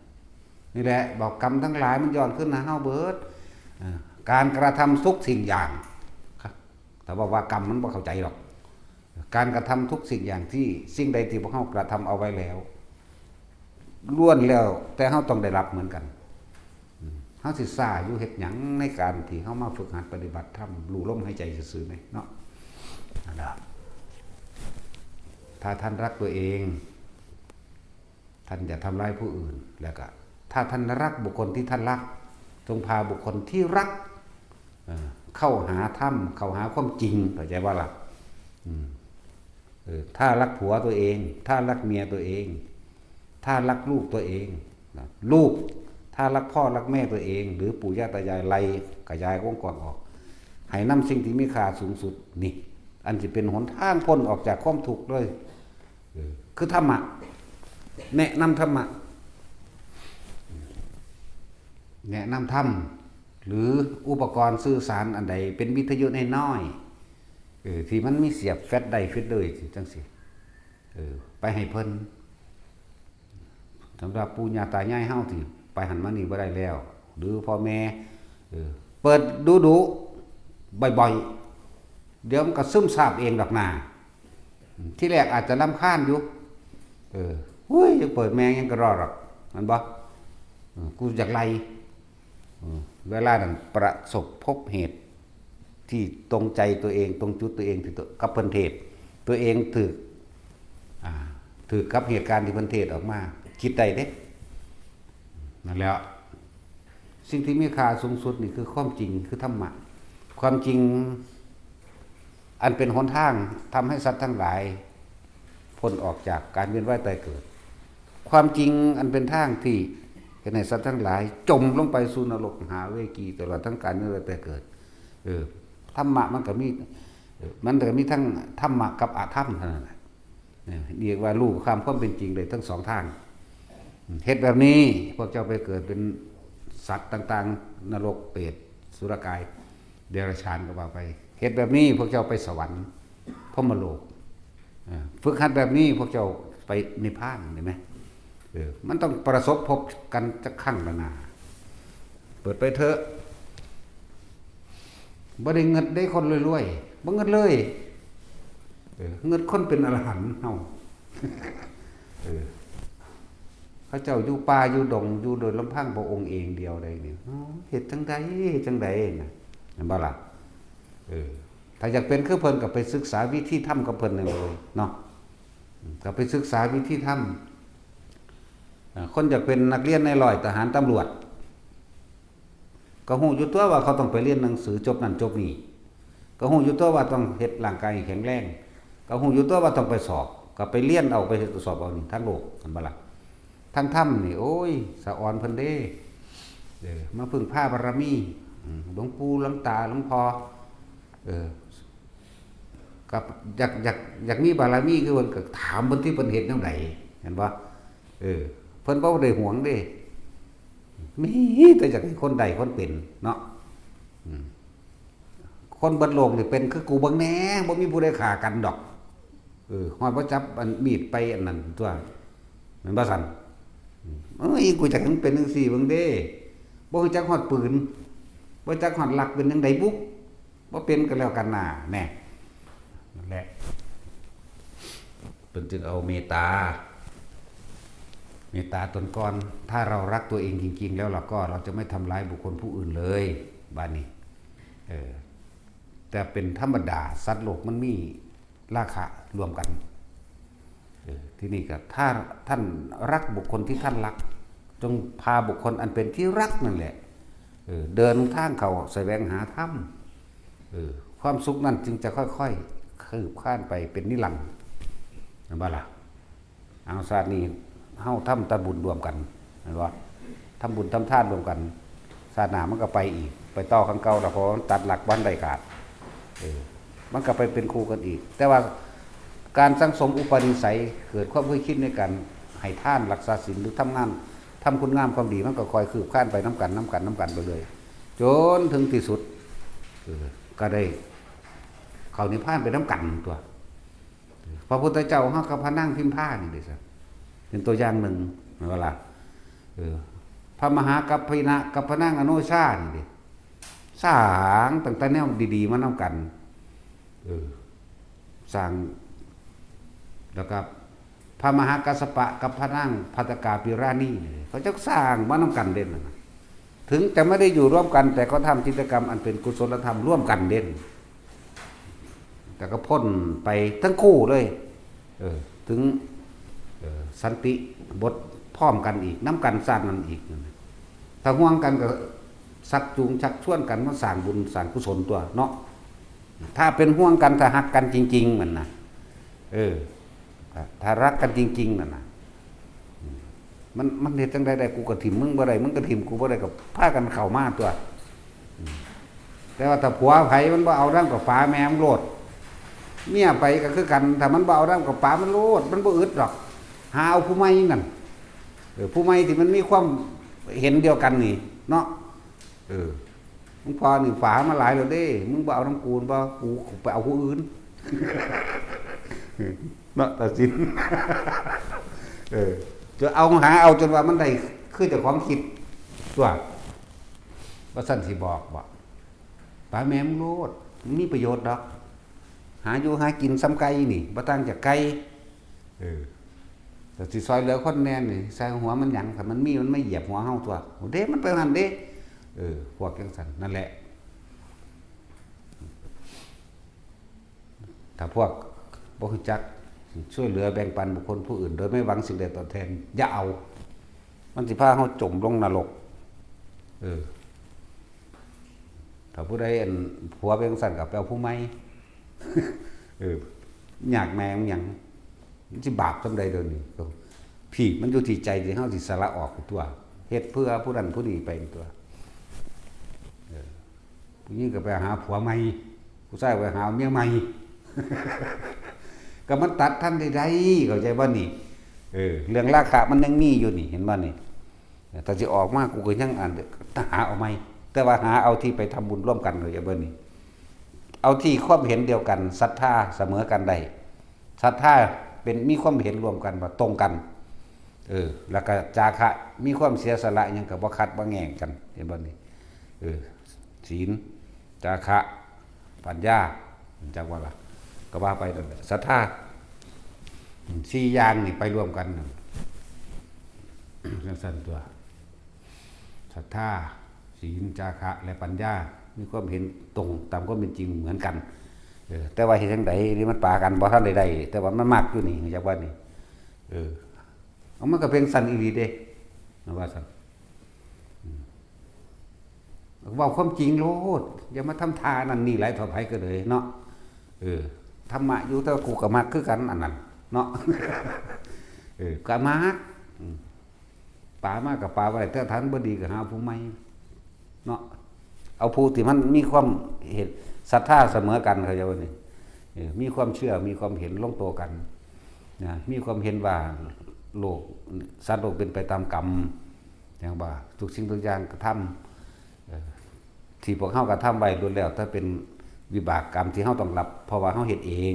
นี่แหละ บอกกรรมทั้งหลายมันย้อนคืนหาเฮาเบิด เอ่อ การกระทำทุกสิ่งอย่าง ถ้าบอกว่ากรรมมันบ่เข้าใจหรอก การกระทำทุกสิ่งอย่างที่ สิ่งใดที่พวกเฮากระทำเอาไว้แล้ว ล้วนแล้วแต่เฮาต้องได้รับเหมือนกัน อืม เฮาสิซ่าอยู่เฮ็ดหยังในการที่เฮามาฝึกหัดปฏิบัติธรรม รู้ลมหายใจซื่อๆ นี่เนาะ นั่นล่ะ ถ้าท่านรักตัวเอง ท่านอย่าทำร้ายผู้อื่น แล้วก็ ถ้าท่านรักบุคคลที่ท่านรัก จงพาบุคคลที่รัก เอ่อ เข้าหาธรรม เข้าหาความจริง เข้าใจบ่ล่ะ อืม เออ ถ้ารักผัวตัวเอง ถ้ารักเมียตัวเอง ถ้ารักลูกตัวเอง นะ ลูก ถ้ารักพ่อรักแม่ตัวเอง หรือปู่ย่าตายาย ไล่ขยายวงกว้างออก ให้นำสิ่งที่มีค่าสูงสุด นี่ อันสิเป็นหนทางพ้นออกจากความทุกข์เลย เออ คือธรรมะ แนะนำธรรมะ แนะนำธรรม หรืออุปกรณ์สื่อสารอันใดเป็นวิทยุน้อยๆ เออ ที่มันมีเสียบแฟลชไดรฟ์เลยจังซี่ เออ ไปให้เพิ่น สำหรับปู่ย่าตายายเฮาที่ไปหั้นมานี่บ่ได้แล้ว หรือพ่อแม่ เออ เปิดดุๆ บ่อยๆ เดี๋ยวมันก็ซึมซาบเองดอกนา ทีแรกอาจจะรำคาญอยู่ เออ "เฮ้ย ยังเปิดแม่งยังกะรอดหรอก แม่นบ่ เออ กูอยากไล่" เออ เวลานั้นประสบพบเหตุที่ตรงใจตัวเอง ตรงจุดตัวเองที่ตัว กับเพิ่นเทศน์ ตัวเองถืก อ่า ถืกกับเหตุการณ์ที่เพิ่นเทศน์ออกมา คิดได้เด้ นั่นแหละ สิ่งที่มีค่าสูงสุดนี่คือความจริง คือธรรมะ ความจริง อันเป็นหนทางทำให้สัตว์ทั้งหลายพ้นออกจากการเวียนว่ายตายเกิด ความจริงอันเป็นทางที่เฮ็ดให้สัตว์ทั้งหลายจมลงไปสู่นรกมหาเวจี ตลอดทั้งการเวียนว่ายตายเกิด เออ ธรรมะมันก็มี เออ มันก็มีทั้งธรรมะกับอธรรมเท่านั้นแหละ เออ เรียกว่ารู้ข้ามความเป็นจริงได้ทั้งสองทาง เฮ็ดแบบนี้พวกเจ้าไปเกิดเป็นสัตว์ต่างๆ นรก เปรต สุรกาย เดรัจฉานก็ว่าไป เฮ็ดแบบนี้พวกเจ้าไปสวรรค์ พรหมโลก เออ ฝึกหัดแบบนี้พวกเจ้าไปนิพพาน เห็นไหม? เออ มันต้องประสบพบกันจักครั้งละนา เปิดไปเถอะ บ่ได้เงินได้คนรวยๆ บ่เงินเลย เออ เงินคนเป็นอรหันต์เฮา เออ เขาเจ้าอยู่ป่าอยู่ดง อยู่โดยลำพังพระองค์เองเดียวได้นี่ อ๋อ เฮ็ดจั่งใด เฮ็ดจั่งใดนะ เห็นบ่ล่ะ? เออ ถ้าอยากเป็นคือเพิ่นก็ไปศึกษาวิธีธรรมกับเพิ่นนั่นเลยเนาะ อืม ก็ไปศึกษาวิธีธรรม อ่า คนอยากเป็นนักเรียนนายร้อย ทหาร ตำรวจ ก็ฮู้อยู่ตัวว่าเขาต้องไปเรียนหนังสือจบนั่นจบนี่ ก็ฮู้อยู่ตัวว่าต้องเฮ็ดร่างกายให้แข็งแรง ก็ฮู้อยู่ตัวว่าต้องไปสอบ ก็ไปเรียนเอา ไปสอบเอานี่ ทางโลก เห็นบ่ล่ะ? ทางธรรมนี่ โอ้ย สะออนเพิ่นเด้ เออ มาพึ่งพาบารมี อืม หลวงปู่ หลวงตา หลวงพ่อ เออ ก็อยาก อยาก อยากมีบารมีคือเพิ่น ก็ถามเพิ่นที่เพิ่นเฮ็ดแนวใด เห็นบ่? เออ เพิ่นบ่ได้หวงเด้ มีแต่อยากให้คนได้คนเป็นเนาะ อืม คนเบิดโลกนี่เป็นคือกูเบิ่งแหน่ บ่มีผู้ใดฆ่ากันดอก เออ ฮอดบ่จับอันมีดไปอันนั้นตัว แม่นบ่ซั่น? อืม เอ้ย กูจักให้มันเป็นจั่งซี้เบิ่งเด้ บ่ฮู้จักฮอดปืน บ่จักฮอดลักเป็นจั่งใดบุ บ่เป็นก็แล้วกันน่า แน่ นั่นแหละ เพิ่นจึงเอาเมตตา เมตตาตนก่อน ถ้าเรารักตัวเองจริงๆ แล้วเราก็ เราจะไม่ทำร้ายบุคคลผู้อื่นเลย บาดนี้ เออ แต่เป็นธรรมดา สัตว์โลกมันมีราคะร่วมกัน เออ ทีนี้ก็ ถ้าท่านรักบุคคลที่ท่านรัก จงพาบุคคลอันเป็นที่รักนั่นแหละ เออ เดินทางเข้าแสวงหาธรรม เออ ความสุขนั่นจึงจะค่อยๆ คืบคลานไปเป็นนิรันดร์ เห็นบ่ล่ะ? เอา ชาตินี้เฮาทำแต่บุญร่วมกัน แม่นบ่? ทำบุญทำทานร่วมกัน ชาติหน้ามันก็ไปอีก ไปต่อคันเก่า แล้วเพราะมันตัดหลักบ่ทันได้ขาด เออ มันก็ไปเป็นคู่กันอีก แต่ว่าการสั่งสมอุปนิสัย เกิดความเคยชินในการให้ทาน รักษาศีล หรือทำงาน ทำคุณงามความดี มันก็ค่อยคืบคลานไปนำกัน นำกัน นำกันไปเลย จนถึงที่สุด เออ ก็ได้เข้านิพพานไปนำกันตั๊ว พระพุทธเจ้าเฮากับพระนางพิมพานี่เด้ซะ เป็นตัวอย่างหนึ่ง แม่นบ่ล่ะ? เออ พระมหากัปปินะกับพระนางอโนชานี่เด้ สร้างตั้งแต่แนวดีๆ มานำกัน เออ สร้าง แล้วก็พระมหากัสสปะกับพระนางภัตตกาปิราณีนี่เด้ เขาเจ้าสร้างมานำกันเด้นั่นน่ะ ถึงจะไม่ได้อยู่ร่วมกัน แต่ก็ทำกิจกรรมอันเป็นกุศลธรรมร่วมกันเด้ แต่ก็พ้นไปทั้งคู่เลย เออ ถึง เออ สันติบทพร้อมกันอีก นำกันชาตินั้นอีก ถ้าห่วงกันก็ชักจูงชักชวนกันมาสร้างบุญสร้างกุศลตั๊วเนาะ ถ้าเป็นห่วงกัน ถ้าฮักกันจริงๆ นั่นน่ะ เออ ถ้า ถ้ารักกันจริงๆ นั่นน่ะ อืม มัน มันเฮ็ดจั่งใดได้ กูก็ถิ่มมึงบ่ได้ มึงก็ถิ่มกูบ่ได้ ก็พากันเข้ามาตั๊ว อืม แต่ว่าถ้าผัวไผมันบ่เอานำก็ป๋าแม่มันโลด เมียไปก็คือกัน ถ้ามันบ่เอานำก็ป๋ามันโลด มันบ่อึดดอก หาเอาผู้ใหม่นั่น เออ ผู้ใหม่ที่มันมีความเห็นเดียวกันนี่เนาะ เออ หลวงพ่อนี่ป๋ามาหลายแล้วเด้ มึงบ่เอานำกูบ่ กูไปเอาผู้อื่น เนาะ ตัดสิน เออ จะเอาหาเอาจนว่ามันได้คือเจ้าของคิดตั๊ว ว่าซั่นสิบอกบ่ ป๋าแม่มึงโลด มันมีประโยชน์ดอก หาอยู่หากินส่ำไก่นี่ บ่ต่างจากไก่ เออ แต่สิซอยเหลือคนแหน่นี่ ใส่หัวมันหยัง ถ้ามันมีมันมาเหยียบหัวเฮาตั๊ว โอ้เด้ มันไปหั่นเด้ เออ พวกจั่งซั่น นั่นแหละ ถ้าพวกบ่รู้จักช่วยเหลือแบ่งปันบุคคลผู้อื่น โดยไม่หวังสิ่งใดตอบแทน อย่าเอา มันสิพาเฮาจมลงนรก เออ ถ้าผู้ใดอันผัวเป็นจั่งซั่นก็ไปเอาผู้ใหม่ เออ ยากแม่งหยัง มันสิบาปส่ำใดเดี๋ยวนี้ พี่ มันอยู่ที่ใจที่เฮาสิสละออกตั๊ว เฮ็ดเพื่อผู้นั้นผู้นี้ไปตั๊ว เออ ผู้หญิงก็ไปหาผัวใหม่ ผู้ชายไปหาเมียใหม่ ก็มันตัดทันได้ได้ เข้าใจบ่นี่ เออ เรื่องราคะมันยังมีอยู่นี่ เห็นบ่นี่ ถ้าสิออกมากูก็ยังอ่าน หาเอาใหม่ แต่ว่าหาเอาที่ไปทำบุญร่วมกัน เข้าใจบ่นี่ เอาที่ความเห็นเดียวกัน ศรัทธาเสมอกันได้ ศรัทธาเป็น มีความเห็นร่วมกันว่าตรงกัน เออ แล้วก็จาคะ มีความเสียสละ หยังก็บ่ขัดบ่แย้งกัน เห็นบ่นี่ เออ ศีล จาคะ ปัญญา จักว่าล่ะ ก็ว่าไปนั่นแหละ ศรัทธา อืม สี่อย่างนี่ไปร่วมกันนั่น จังซั่นตัว ศรัทธา ศีล จาคะ และปัญญา มีความเห็นตรงตามความเป็นจริงเหมือนกัน เออ แต่ว่าเฮ็ดจั่งใดนี่มันปากันบ่ทันได้ได้ แต่ว่ามันมักอยู่นี่ จักว่านี่ เออ เอามันก็เป็นซั่นอีหลีเด้ ว่าซั่น อืม เว้าความจริงโลด อย่ามาทำท่านั่นนี่หลายเท่าไผก็เลยเนาะ เออ ธรรมะอยู่ แต่ว่ากูก็มักคือกันอันนั้นเนาะ เออ ก็มัก อืม ปามาก็ปาบ่ได้ แต่ถ้ามันบ่ดีก็หาผู้ใหม่เนาะ เอาผู้ที่มันมีความเห็น ศรัทธาเสมอกัน เข้าใจบ่นี่ เออ มีความเชื่อ มีความเห็นลงตัวกัน นะ มีความเห็นว่าโลก สัตว์โลกเป็นไปตามกรรม อย่างว่าทุกสิ่งทุกอย่างกระทำ เอ่อ ที่พวกเฮากระทำไว้ล้วนแล้วแต่เป็นวิบากกรรมที่เฮาต้องรับ เพราะว่าเฮาเฮ็ดเอง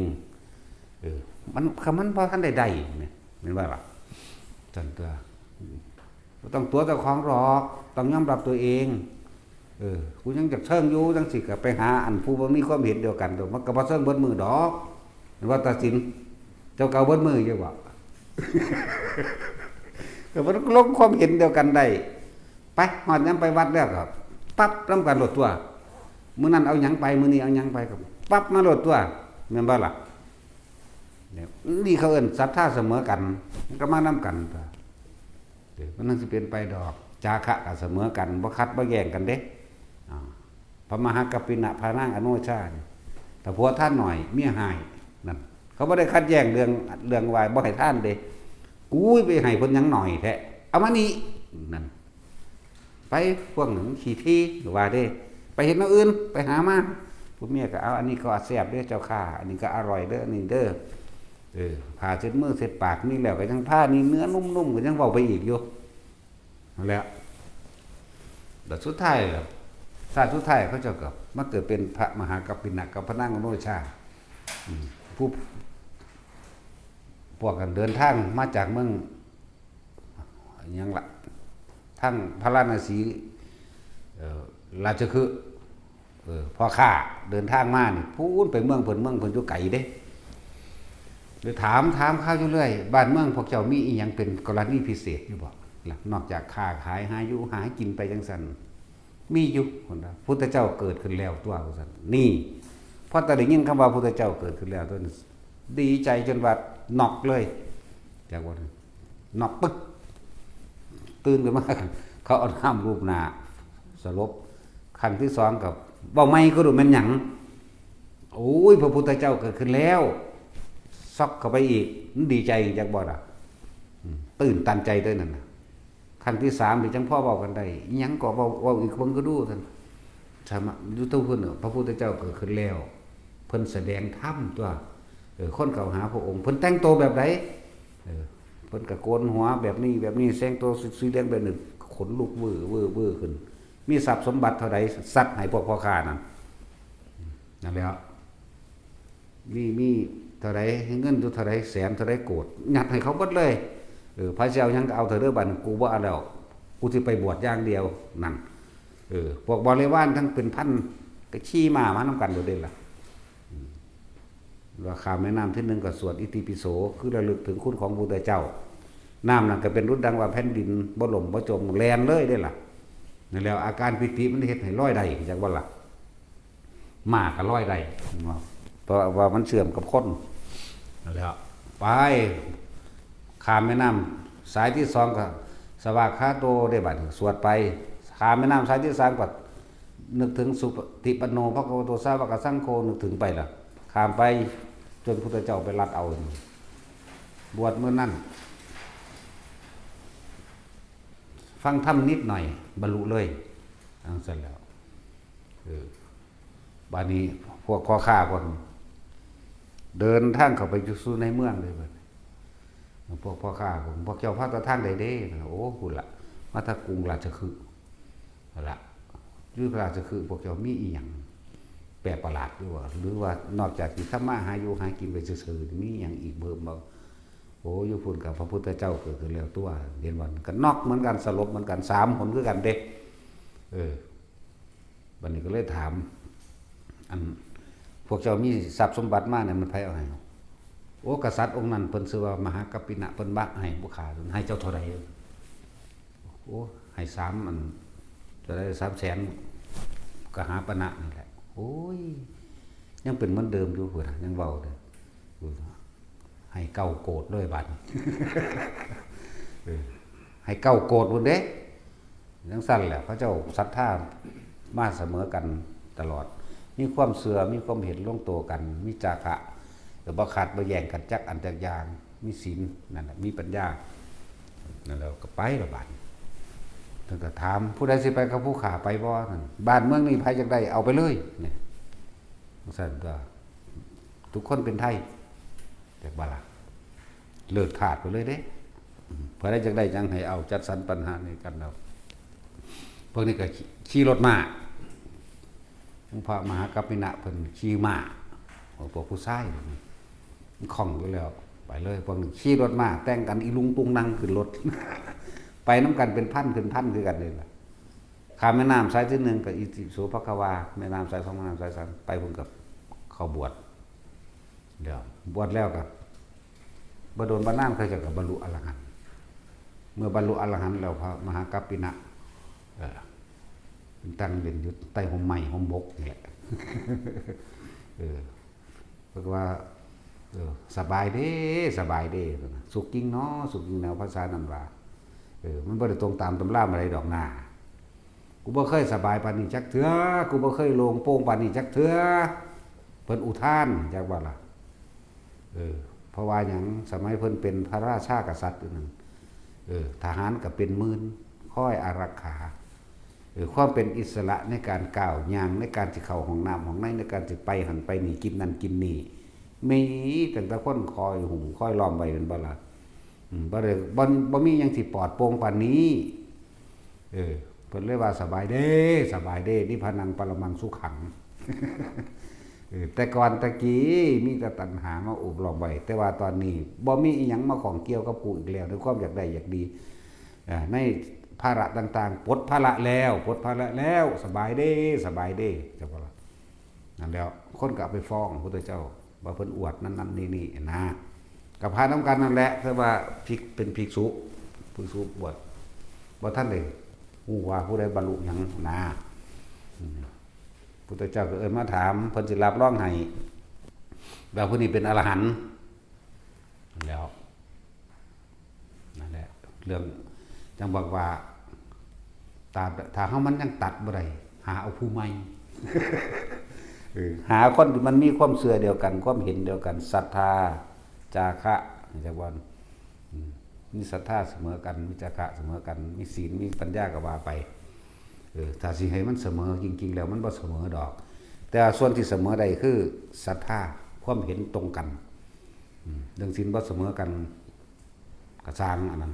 เออ มัน คันมันบ่ทันได้ได้แม่น แม่นบ่ล่ะ ซั่นตัว บ่ต้องตั๋วเจ้าของหรอก ต้องยอมรับตัวเอง เออ กูยังอยากเชิงอยู่ จั่งซี้ก็ไปหาอันผู้บ่มีความเห็นเดียวกันโลด มันก็บ่เชิงเบิดมื้อดอก แม่นว่าตัดสิน เจ้าเก่าเบิดมื้ออยู่บ่ ก็มันลงความเห็นเดียวกันได้ ไป ฮอดยามไปวัดแล้วก็ ปั๊บนำกันโลดตัว มื้อนั้นเอาหยังไป มื้อนี้เอาหยังไปก็ ปั๊บมาโลดตัว แม่นบ่ล่ะ เนี่ย นี่เขาเอิ้นศรัทธาเสมอกัน มันก็มานำกันตัว เออ มันนั่นสิเป็นไปดอก จาคะก็เสมอกัน บ่ขัดบ่แย้งกันเด้ อ่า พระมหากัปปินะ พระนางอโนชานี่ ถ้าผัวทานหน่อย เมียให้ นั่น เขาบ่ได้ขัดแย้งเรื่อง เรื่องว่าบ่ให้ทานเด้ กูไปให้เพิ่นหยังหน่อยแท้ เอามานี่ นั่น ไป พวกหนึ่งขี้ทีว่าเด้ ไปเฮ็ดแนวอื่น ไปหามา ผู้เมียก็เอา อันนี้ก็แซ่บเด้อเจ้าข้า อันนี้ก็อร่อยเด้อ อันนี้เด้อ เออ ผ้าเช็ดมือเช็ดปากมีแล้วก็ยังทา นี่เนื้อนุ่มๆ ก็ยังเว้าไปอีกอยู่ นั่นแหละ แล้วสุดท้ายล่ะ ชาติสุดท้ายเขาเจ้าก็มาเกิดเป็นพระมหากัปปินะกับพระนางอโนชา อืม ผู้ พวกกันเดินทางมาจากเมือง หยังล่ะ ทางพาราณสี เอ่อ ราชคฤห์ เออ พ่อค้าเดินทางมานี่ พู้นไปเมืองเพิ่น เมืองเพิ่นอยู่ไกลเด้ เลยถาม ถามข่าวอยู่เรื่อย บ้านเมืองพวกเจ้ามีอีหยังเป็นกรณีพิเศษอยู่บ่ล่ะ นอกจากค้าขายหาอยู่หากินไปจั่งซั่น มีอยู่ พุทธเจ้าเกิดขึ้นแล้วตัว ว่าซั่น นี่ พอแต่ได้ยินคำว่าพุทธเจ้าเกิดขึ้นแล้วตัวนี้ ดีใจจนว่าน็อกเลย จักว่า น็อกปึ๊ก ตื่นขึ้นมา เขาเอาน้ำลูบหน้า สลบ ครั้งที่สองก็เว้าใหม่ก็ดูแม่นหยัง โอ้ย พระพุทธเจ้าเกิดขึ้นแล้ว ช็อกเข้าไปอีก มันดีใจจักบ่ล่ะ อืม ตื่นตันใจด้วยนั่นน่ะ ครั้งที่สามนี่จังพอเว้ากันได้ อิหยังก็เว้า เว้าอีกเบิ่งก็ดูท่าน ธรรมะ อยู่เทิงพุ้นน่ะ พระพุทธเจ้าเกิดขึ้นแล้ว เพิ่นแสดงธรรมตัว เออ คนเข้าหาพระองค์ เพิ่นแต่งตัวแบบใด เออ เพิ่นก็โกนหัวแบบนี้ แบบนี้ แต่งตัวสีเหลืองแบบนี้ ขนลุกเว่อเว่อเว่อขึ้น มีทรัพย์สมบัติเท่าใด ซัดให้พวกพ่อค้านั่น นั่นแหละ มี มีเท่าใด เงินอยู่เท่าใด แสนเท่าใดโกด ยัดให้เขาเบิดเลย เออ ไผสิเอาหยังก็เอาเถอะเด้อ บัดนี้กูบ่เอาแล้ว กูสิไปบวชอย่างเดียว นั่น เออ พวกบริวารทั้งเป็นพัน ก็ขี่ม้ามานำกันโดดเด่นล่ะ อืม ว่าข้ามแม่น้ำเทื่อหนึ่งก็สวดอิติปิโส คือระลึกถึงคุณของพระพุทธเจ้า น้ำนั่นก็เป็นดุจดังว่าแผ่นดินบ่ล่มบ่จม แล่นเลยเด้ล่ะ นั่นแหละ อาการปีติมันเฮ็ดให้ลอยได้ จักบ่ล่ะ ม้าก็ลอยได้ เพราะว่ามันเชื่อมกับคน นั่นแหละ ไป ข้ามแม่น้ำสายที่สองก็ สวากขาโต ได้บัดนี้ สวดไป ข้ามแม่น้ำสายที่สามก็ นึกถึงสุปฏิปันโน ภควโต สาวกสังโฆ นึกถึงไปล่ะ ข้ามไป จนพุทธเจ้าไปรัดเอา บวชมื้อนั้น ฟังธรรมนิดหน่อย บรรลุเลย จั่งซั่นแล้ว เออ บัดนี้พวกพ่อค้าพวกนี้ เดินทางเข้าไปสู่ในเมืองเลยบัดนี้ พวกพ่อค้าก็ "พวกเจ้ามาแต่ทางใดเด้" โอ้ พุ้นละ "มาแต่กรุงราชคฤห์" นั่นละ "อยู่ราชคฤห์พวกเจ้ามีอีหยังแปลกประหลาดอยู่บ่ หรือว่านอกจากสิทำมาหาอยู่หากินไปซื่อๆ มีอีหยังอีกเพิ่มบ่" "โอ้ อยู่พุ้นก็พระพุทธเจ้าเกิดขึ้นแล้วตั่ว" เห็นบ่ ก็น็อกเหมือนกัน สลบเหมือนกัน สามหนคือกันเด้ เออ บัดนี้ก็เลยถาม "อัน พวกเจ้ามีทรัพย์สมบัติมาเนี่ย มันไผเอาให้" "โอ้ กษัตริย์องค์นั้นเพิ่นชื่อว่ามหากัปปินะ เพิ่นมาให้บุคคล ให้เจ้าเท่าใด" "โอ้ ให้สาม อัน เท่าใด สามแสน กหาปณะนี่แหละ" โอ้ย ยังเป็นเหมือนเดิมอยู่พุ้นนะ ยังเว้าเด้อ "ให้เก้าโกฏเลยบัดนี้" เออ ให้เก้าโกฏพุ้นเด้ จั่งซั้นแหละ เขาเจ้าศรัทธามาเสมอกันตลอด มีความเชื่อ มีความเห็นลงตัวกัน มีจาคะ ก็บ่ขัดบ่แย้งกันจักอันจักอย่าง มีศีล นั่นแหละ มีปัญญา นั่นแหละ ก็ไปละบัดนี้ เพิ่นก็ถาม "ผู้ใดสิไปกับผู้ข้าไปบ่" นั่น "บ้านเมืองนี้ไผอยากได้เอาไปเลย" เนี่ย จั่งซั้นก็ ทุกคนเป็นไทย จักบ่ล่ะ เลิกทาสไปเลยเด้ อืม เพิ่นได้จักได้หยังให้เอา จัดสรรปันหาให้กันเอา พวกนี้ก็ขี่ ขี่รถม้า หลวงพ่อมหากัปปินะเพิ่นขี่ม้า โอ้ พวกผู้ชายนี่ มันคล่องอยู่แล้ว ไปเลย พวกนี้ขี่รถม้า แต่งกันอีลุงตุงนังขึ้นรถ ไปนำกันเป็นพันขึ้นพันคือกันเลยล่ะ ข้ามแม่น้ำสายที่หนึ่งก็อิติปิโสภะคะวา แม่น้ำสายสอง แม่น้ำสายสาม ไปพุ้นก็เข้าบวช เดี๋ยวบวชแล้วก็บ่โดนบ่นานเขาเจ้าก็บรรลุอรหันต์ เมื่อบรรลุอรหันต์แล้วพระมหากัปปินะ เออ ตั้งเล่นอยู่ใต้ฮ่มไม้ฮ่มบกนี่แหละ เออ เพิ่นก็ว่า เออ "สบายเด้ สบายเด้" สุขจริงเนาะ สุขจริงแนวภาษานั้นว่า เออ มันบ่ได้ตรงตามตำรามาไดดอกนา "กูบ่เคยสบายปานนี้จักเทื่อ กูบ่เคยโล่งโปร่งปานนี้จักเทื่อ" เพิ่นอุทาน จักว่าล่ะ เออ เพราะว่าหยัง สมัยเพิ่นเป็นพระราชากษัตริย์อยู่นั่น เออ ทหารก็เป็นหมื่น คอยอารักขา เออ ความเป็นอิสระในการก้าวย่าง ในการสิเข้าห้องน้ำห้องใน ในการสิไปหั่นไปนี่ กินนั่นกินนี่ มีตั้งแต่คนคอยหุ้มคอยล้อมไว้ แม่นบ่ล่ะ อืม บ่ได้ บ่ บ่มีหยังสิปลอดโปร่งปานนี้ เออ เพิ่นเลยว่า "สบายเด้ สบายเด้ นิพพานังปรมังสุขัง" เออ แต่ก่อนตะกี้มีแต่ตัณหามาโอบล้อมไว้ แต่ว่าตอนนี้บ่มีอิหยังมาข้องเกี่ยวกับกูอีกแล้ว ในความอยากได้อยากดี อ่า ในภาระต่างๆ ปลดภาระแล้ว ปลดภาระแล้ว สบายเด้ สบายเด้ จักว่าล่ะ นั่นแล้ว คนก็เอาไปฟ้องพระพุทธเจ้า ว่าเพิ่นอวดนั่นนั่นนี่นี่นะ ก็พานำกันนั่นแหละ แต่ว่าภิก เป็นภิกษุ ภิกษุบวช บ่ทันได้ฮู้ว่าผู้ใดบรรลุหยังนะ อืม พุทธเจ้าก็เอิ้นมาถาม เพิ่นสิรับรองให้ ว่าผู้นี้เป็นอรหันต์ แล้ว นั่นแหละ เรื่องจั่งบอกว่า ถ้า ถ้าเฮามันยังตัดบ่ได้ หาเอาผู้ใหม่ เออ หาคนที่มันมีความเชื่อเดียวกัน ความเห็นเดียวกัน ศรัทธา จาคะ จักว่า อืม มีศรัทธาเสมอกัน มีจาคะเสมอกัน มีศีล มีปัญญาก็ว่าไป เออ ถ้าสิให้มันเสมอ จริงๆ แล้วมันบ่เสมอดอก แต่ว่าส่วนที่เสมอได้คือศรัทธา ความเห็นตรงกัน อืม เรื่องศีลบ่เสมอกัน ก็ซ่างอันนั้น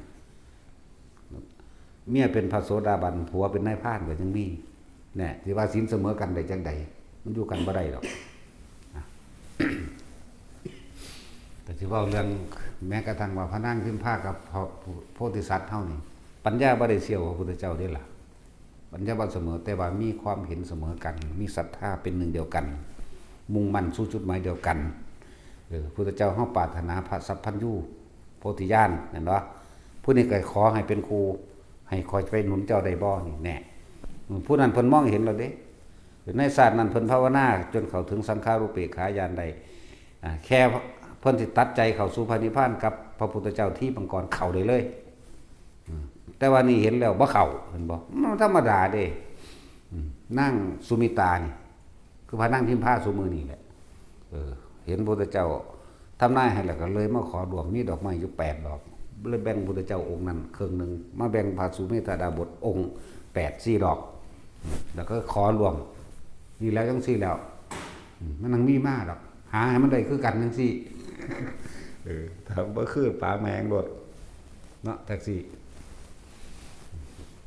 เมียเป็นพระโสดาบัน ผัวเป็นนายพรานก็ยังมี แน่ สิว่าศีลเสมอกันได้จั่งใด มันอยู่กันบ่ได้ดอก นะ แต่สิเว้าเรื่อง แม้กระทั่งว่าพระนางพิมพากับพระโพธิสัตว์เฮานี่ ปัญญาบ่ได้เสี้ยวพระพุทธเจ้าเด้ล่ะ ปัญญาบ่เสมอ แต่ว่ามีความเห็นเสมอกัน มีศรัทธาเป็นหนึ่งเดียวกัน มุ่งมั่นสู่จุดหมายเดียวกัน เออ พุทธเจ้าเฮาปรารถนาพระสัพพัญญูโพธิญาณ แม่นบ่ ผู้นี้ก็ขอให้เป็นครู ให้ข้อยไปหนุนเจ้าได้บ่ นี่แน่ อืม ผู้นั้นเพิ่นมองเห็นแล้วเด้ ในชาตินั้นเพิ่นภาวนาจนเข้าถึงสังขารูปเปกขาญาณได้ อ่า แค่เพิ่นสิตัดใจเข้าสู่พระนิพพานกับพระพุทธเจ้าทีปมังกรเข้าได้เลย อืม แต่ว่านี่เห็นแล้วบ่เข้า เห็นบ่ มันธรรมดาเด้ อืม นางสุมิตานี่ คือพระนางพิมพาซุมื้อนี่แหละ เออ เห็นพระพุทธเจ้าทำนายให้แล้วก็เลยมาขอดวง มีดอกไม้อยู่แปดดอก เลยแบ่งพระพุทธเจ้าองค์นั้นครึ่งหนึ่ง มาแบ่งพระสุเมธดาบสองค์แปด สี่ดอก แล้วก็ขอร่วม นี่แล้วจั่งซี้แล้ว อืม มันยังมีมาดอก หาให้มันได้คือกันจั่งซี้ เออ ถ้าบ่คือป๋าแมงโลด เนาะ แท็กซี่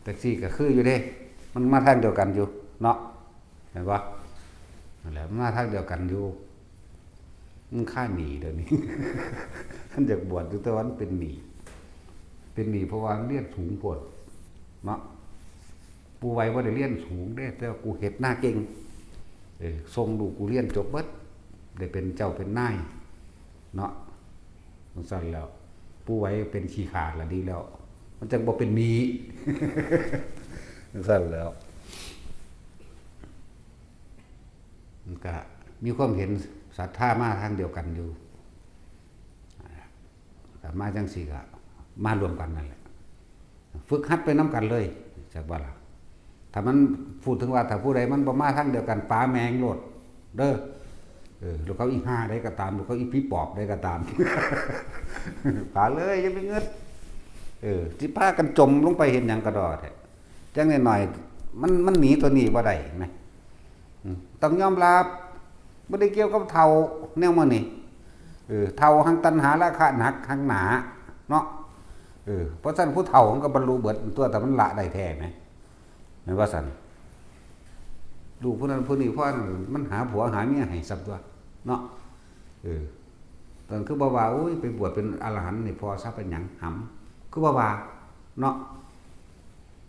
แท็กซี่ก็คืออยู่เด้ มันมาทางเดียวกันอยู่ เนาะ เห็นบ่ นั่นแหละ มันมาทางเดียวกันอยู่ มันคาหนี้เดี๋ยวนี้ มันอยากบวชอยู่ แต่ว่ามันเป็นหนี้ เป็นหนี้เพราะว่ามันเรียนสูงโพด เนาะ ปู่ไหวบ่ได้เรียนสูงเด้ แต่ว่ากูเฮ็ดนาเก่ง เออ ส่งลูกกูเรียนจบเบิด ได้เป็นเจ้าเป็นนาย เนาะ จั่งซั้นแล้ว ปู่ไหวเป็นขี้ข้าละดีแล้ว มันจั่งบ่เป็นหนี้ จั่งซั้นแล้ว มันก็มีความเห็นศรัทธามาทางเดียวกันอยู่ ก็มาจั่งซี้ก็มารวมกันนั่นแหละ ฝึกหัดไปนำกันเลย จักบ่ล่ะ ถ้ามันพูดถึงว่าถ้าผู้ใดมันบ่มาทางเดียวกัน ป๋าแมงโลด เด้อ เออ ลูกเขาอีห่าใดก็ตาม ลูกเขาอีผีปอบใดก็ตาม ป๋าเลย อย่าไปงึด เออ สิพากันจมลงไปเฮ็ดหยังกะด้อแท้ จั่งน้อยๆ มัน มันหนีตัวนี้บ่ได้นะ อืม ต้องยอมรับ บ่ได้เกี่ยวกับเฒ่าแนวมื้อนี้ เออ เฒ่าหั้งตัณหาราคะหนักหั้งหนา เนาะ เออ เพราะฉะนั้นผู้เฒ่ามันก็บรรลุเบิดตัว แต่มันละได้แท้แหม แม่นว่าซั่น ลูกผู้นั้นผู้นี้ เพราะมันหาผัวหาเมียให้ซ้ำตัว เนาะ เออ ตอนคือบ่ว่า โอ้ย ไปบวชเป็นอรหันต์นี่ พอซะเป็นหยังหำ คือบ่ว่า เนาะ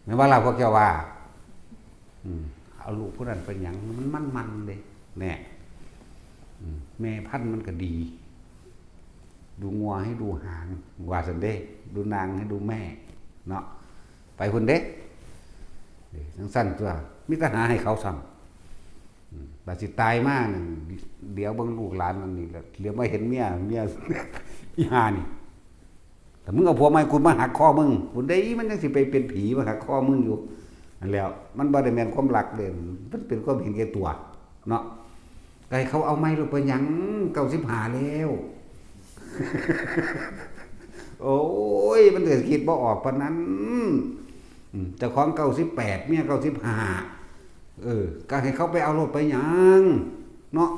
แม่นว่าล่ะ พวกเจ้าว่า อืม เอาลูกผู้นั้นเป็นหยัง มันมันๆ เด้ แน่ อืม แม่พันธุ์มันก็ดี ดูงัวให้ดูหาง ว่าซั่นเด้ ดูนางให้ดูแม่ เนาะ ไปพุ้นเด้ เอ้ย จั่งซั้นตัว มีแต่หาให้เขาซ้ำ อืม บาดสิตายมานั่น เดี๋ยวเบิ่งลูกหลานมันนี่แหละ เหลียวมาเห็นเมีย เมีย อีห่านี่ ถ้ามึงเอาผัวใหม่กูมาหักคอมึง พุ้นเด้ มันจั่งสิไปเป็นผีมาหักคอมึงอยู่ นั่นแหล้ว มันบ่ได้แม่นความรักเด้ มันเป็นความเห็นแก่ตัว เนาะ ก็ให้เขาเอาใหม่โลด เป็นหยัง เก้าสิบห้าแล้ว โอ้ย มันก็คิดบ่ออกปานนั้น อืม เจ้าของเก้าสิบแปด เมียเก้าสิบห้า เออ ก็ให้เขาไปเอาโลด ไปหยัง เนาะ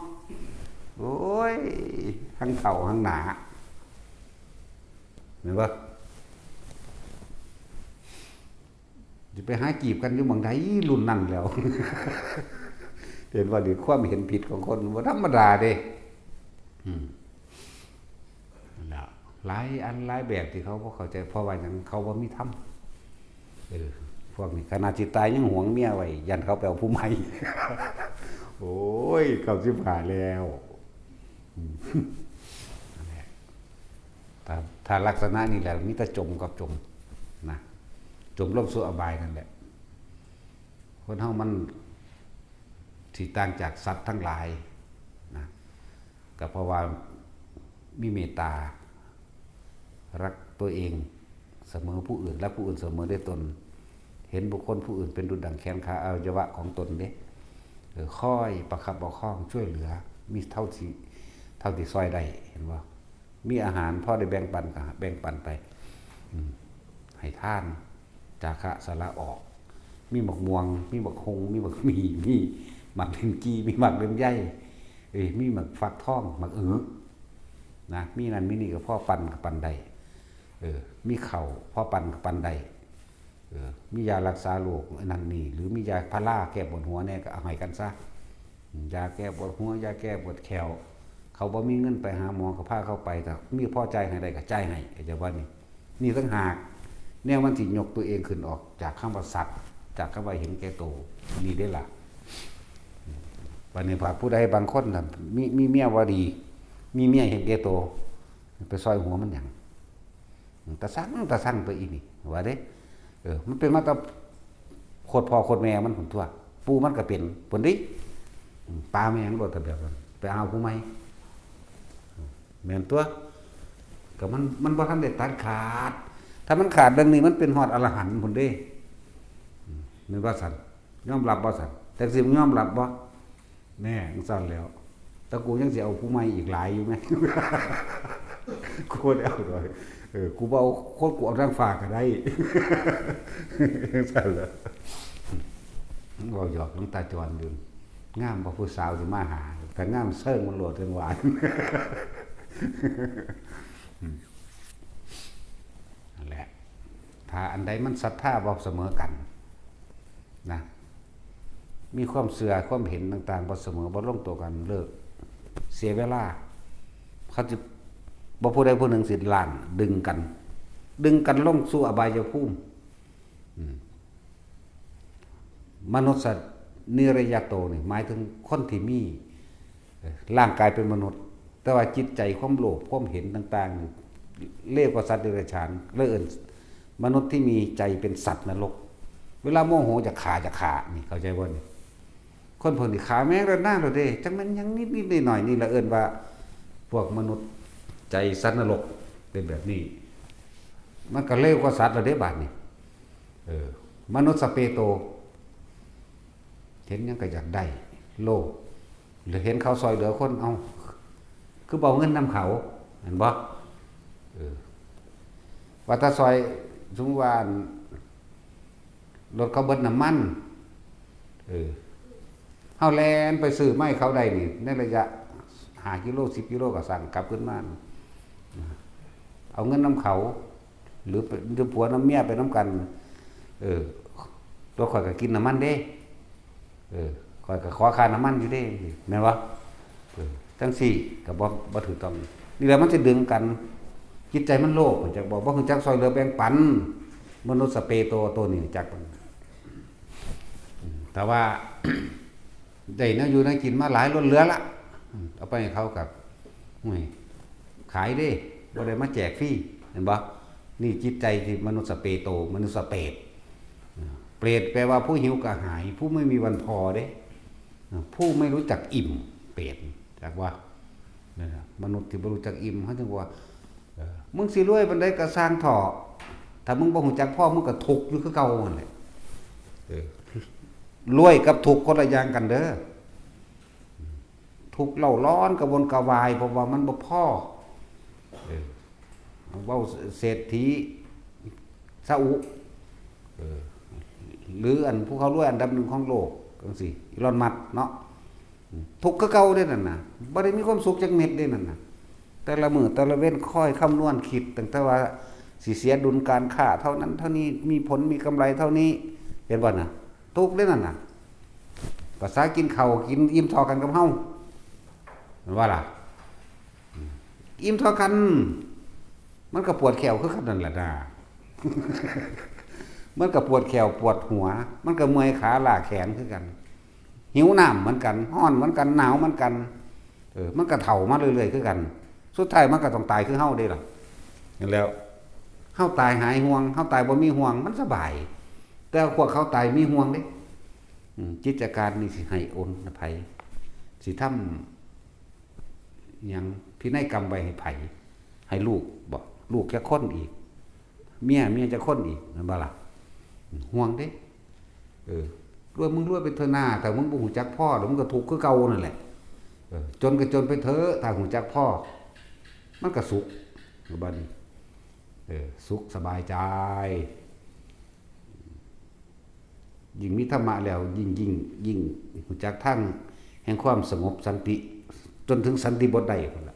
โอ้ย ทั้งเฒ่าทั้งหนา แม่นบ่ สิไปหาจีบกันอยู่หม่องใดรุ่นนั้นแหล้ว เห็นว่านี่ความเห็นผิดของคนบ่ธรรมดาเด้ อืม นั่นล่ะ หลายอันหลายแบบที่เขาบ่เข้าใจ เพราะว่าหยัง เขาบ่มีธรรม เออ พวกนี้ขนาดสิตายยังหวงเมียไว้ ย้านเขาไปเอาผู้ใหม่ โอ้ย เก้าสิบห้าแล้ว อืม นั่นแหละ ถ้า ถ้าลักษณะนี้แหละ มีแต่จมกับจม นะ จมลงสู่อบายนั่นแหละ คนเฮามันสิต่างจากสัตว์ทั้งหลาย นะ ก็เพราะว่ามีเมตตา รักตัวเองเสมอผู้อื่น รักผู้อื่นเสมอด้วยตน เห็นบุคคลผู้อื่นเป็นดุจดั่งแขนขาอวัยวะของตนเด้ เออ คอยประคับประคองช่วยเหลือ มีเท่าที่ เท่าที่ซอยได้ เห็นบ่ มีอาหารพอได้แบ่งปันก็แบ่งปันไป อืม ให้ทาน จาคะสละออก มีหมากม่วง มีหมากฮง มีหมากหมี่ มีหมากลิ้นจี่ มีหมากลำไย เอ้ย มีหมากฟักทอง หมากอึ นะ มีนั่นมีนี่ก็พอปันก็ปันได้ เออ มีข้าวพอปันก็ปันได้ เออ มียารักษาโรคอันนั้นนี่ หรือมียาพาราแก้ปวดหัวแน่ก็เอาให้กันซะ ยาแก้ปวดหัว ยาแก้ปวดแข้ว เขาบ่มีเงินไปหาหมอก็พาเขาไป ถ้ามีพอจ่ายให้ได้ก็จ่ายให้ เข้าใจบ่นี่ นี่ต่างหาก แนวมันสิยกตัวเองขึ้นออกจากคำว่าสัตว์ จากคำว่าเห็นแก่โต นี่เด้ล่ะ บัดนี้พาผู้ใดบางคนน่ะ มี มีเมียบ่ดี มีเมียเห็นแก่โต ไปซอยหัวมันหยัง ตาสั่ง ตาสั่งตัวอีนี่ ว่าเด้ เออ มันเป็นมาแต่โคตรพ่อโคตรแม่มันพุ้นตั๊ว ปู่มันก็เป็นพุ้นติ อืม ป๋าแมงโลด แต่แบบนั้น ไปเอาผู้ใหม่ แม่นตั๊ว ก็มัน มันบ่ทันได้ตัดขาด ถ้ามันขาดเรื่องนี้ มันเป็นฮอดอรหันต์พุ้นเด้ อืม แม่นว่าซั่น ยอมรับบ่ซั่น แท็กซี่ มึงยอมรับบ่ แน่ จั่งซั่นแล้ว แต่กูยังสิเอาผู้ใหม่อีกหลายอยู่แหม กูบ่ได้เอาดอก เออ กูบ่เอาคน กูเอาทางฟ้าก็ได้ จั่งซั่นแหละ เว้าหยอกหลวงตาจรอยู่ งามบ่ผู้สาวสิมาหา ก็งามเซิงมันโลดจั่งหวาน นั่นแหละ ถ้าอันใดมันศรัทธาบ่เสมอกันนะ มีความเชื่อความเห็นต่างๆบ่เสมอ บ่ลงตัวกัน เลิก เสียเวลา เขาจะ บ่ผู้ใดผู้หนึ่งสิล้าง ดึงกัน ดึงกันลงสู่อบายภูมิ อืม มนุษย์นิรยโตนี่หมายถึงคนที่มี เอ่อ ร่างกายเป็นมนุษย์ แต่ว่าจิตใจความโลภความเห็นต่างๆนี่เลวกว่าสัตว์เดรัจฉาน เลยเอิ้นมนุษย์ที่มีใจเป็นสัตว์นรก เวลาโมโหจะฆ่าจะฆ่า นี่เข้าใจบ่นี่ คนพวกนี้ฆ่าแมงแล้วนางแล้วเด้ จักแม่นหยังนิดๆหน่อยๆนี่ละเอิ้นว่า พวกมนุษย์ใจสัตว์นรก เป็นแบบนี้ มันก็เลวกว่าสัตว์แล้วเด้ บาดนี้ เออ มนุษย์สเปโต เห็นหยังก็อยากได้ โลภ หรือเห็นเขาซอยเหลือคน เอ้า คือบ่เอาเงินนำเขา เห็นบ่ เออ ว่าถ้าซอย สมมุติว่า รถเขาเบิดน้ำมัน เออ เฮาแล่นไปซื้อมาให้เขาได้นี่ ในระยะห้ากิโล สิบกิโลก็สั่งกลับคืนมา เอาเงินนำเขา หรือไป หรือผัวนำเมียไปนำกัน เออ ตัวข้อยก็กินน้ำมันเด้ เออ ข้อยก็ขอค่าน้ำมันอยู่เด้ แม่นบ่ เออ จั่งซี้ก็บ่ บ่ถูกต้อง นี่แหละมันสิดึงกัน จิตใจมันโลภ จักบ่ บ่รู้จักซอยเหลือแบ่งปัน มนุษย์สเปโต ตัวนี้จักมัน แต่ว่า ได้แนวอยู่แนวกินมาหลายล้นเหลือละ เอาไปให้เขากับ ห่วย ขายเด้ บ่ได้มาแจกฟรี เห็นบ่ นี่จิตใจที่มนุษย์สเปโต มนุษย์สเปรต เปรตแปลว่าผู้หิวกระหาย ผู้ไม่มีวันพอเด้ ผู้ไม่รู้จักอิ่ม เปรต จักว่า นั่นน่ะ มนุษย์ที่บ่รู้จักอิ่ม เขาจึงว่า เออ มึงสิรวยปานใดก็ซ่างเถาะ ถ้ามึงบ่รู้จักพอ มึงก็ทุกข์อยู่คือเก่านั่นแหละ เออ รวยกับทุกข์คนละอย่างกันเด้อ ทุกข์เร่าร้อนกระวนกระวาย เพราะว่ามันบ่พอ เออ เว้าเศรษฐีซาอุ เออ หรืออันผู้เขารวยอันดับหนึ่งของโลก จั่งซี้ อีลอนมัสก์เนาะ ทุกข์คือเก่าเด้นั่นน่ะ บ่ได้มีความสุขจักเม็ดเด้นั่นน่ะ แต่ละมื้อแต่ละเว็นคอยคำนวณคิด ตั้งแต่ว่าสิเสียดุลการค้าเท่านั้นเท่านี้ มีผลมีกำไรเท่านี้ เห็นบ่น่ะ ทุกข์เด้นั่นน่ะ ภาษากินข้าวกินอิ่มเท่ากันกับเฮา แม่นบ่ล่ะ อิ่มเท่ากัน มันก็ปวดแข้วคือกันนั่นแหละนะ มันก็ปวดแข้วปวดหัว มันก็เมื่อยขาล้าแขนคือกัน หิวน้ำเหมือนกัน ร้อนเหมือนกัน หนาวเหมือนกัน เออ มันก็เฒ่ามาเรื่อยๆคือกัน สุดท้ายมันก็ต้องตายคือเฮาเด้ล่ะ นั่นแหล้ว เฮาตายหายห่วง เฮาตายบ่มีห่วง มันสบาย แต่พวกเขาตายมีห่วงเด้ อืม กิจการนี่สิให้โอนอภัย สิทำ หยังพินัยกรรมไว้ให้ไผ ให้ลูกบ่ ลูกจักคนอีก เมีย เมียจักคนอีก แม่นบ่ล่ะ ห่วงเด้ เออ รวยมึงรวยไปเถอะนา ถ้ามึงบ่รู้จักพอ แล้วมึงก็ทุกข์คือเก่านั่นแหละ เออ จนก็จนไปเถอะ ถ้ารู้จักพอ มันก็สุข บัดนี้ เออ สุขสบายใจ ยิ่งมีธรรมะแล้ว ยิ่ง ยิ่ง ยิ่งรู้จักทางแห่งความสงบสันติ จนถึงสันติบทได้พุ้นล่ะ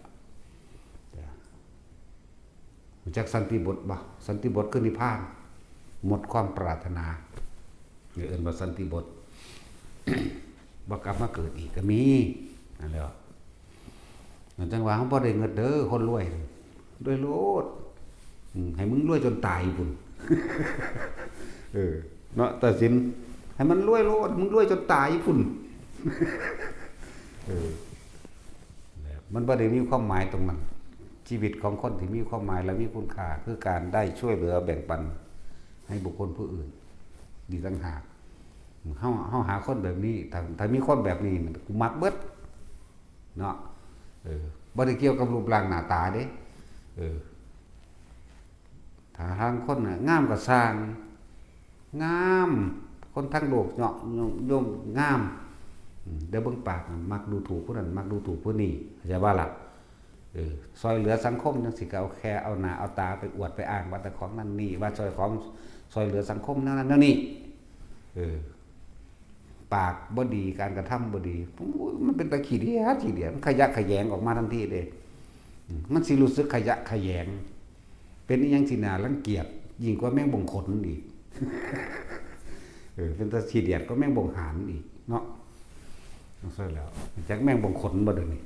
รู้จักสันติบทบ่ สันติบทคือนิพพาน หมดความปรารถนา เอิ้นว่าสันติบท บ่กลับมาเกิดอีกก็มี นั่นแหละ นั่นจั่งว่าเฮาบ่ได้เงินเด้อ คนรวย รวยโลด อืม ให้มึงรวยจนตายพุ้น เออ เนาะ ตัดสิน ให้มันรวยโลด มึงรวยจนตายพุ้น เออ มันบ่ได้มีความหมายตรงนั้น ชีวิตของคนที่มีความหมายและมีคุณค่า คือการได้ช่วยเหลือแบ่งปันให้บุคคลผู้อื่น ดีต่างหาก เฮา เฮาหาคนแบบนี้ ถ้า ถ้ามีคนแบบนี้ กูมักเบิด เนาะ เออ บ่ได้เกี่ยวกับรูปร่างหน้าตาเด้ เออ ถ้าหางคนน่ะ งามก็ซ่าง งาม คนทั้งโลกเนาะ โยม โยมงาม อืม เดี๋ยวเบิ่งปากน่ะ มักดูถูกผู้นั้น มักดูถูกผู้นี้ เข้าใจบ่ล่ะ เออ ซอยเหลือสังคมจั่งซี้ก็เอาแค่เอาหน้าเอาตาไปอวดไปอ้างว่าแต่ของนั่นนี่ ว่าซอยของ ซอยเหลือสังคมแนวนั้นแนวนี้ เออ ปากบ่ดี การกระทำบ่ดี โอ้ย มันเป็นตาขี้เดียด ขี้เดียด มันขยะแขยงออกมาทันทีเด้ อืม มันสิรู้สึกขยะแขยง เป็นอิหยังที่น่ารังเกียจ ยิ่งกว่าแมงบงขนอีก เออ เป็นตาขี้เดียดกว่าแมงบงหานอีกเนาะ จั่งซั้นแล้ว จักแมงบงขนบ่เดี๋ยวนี้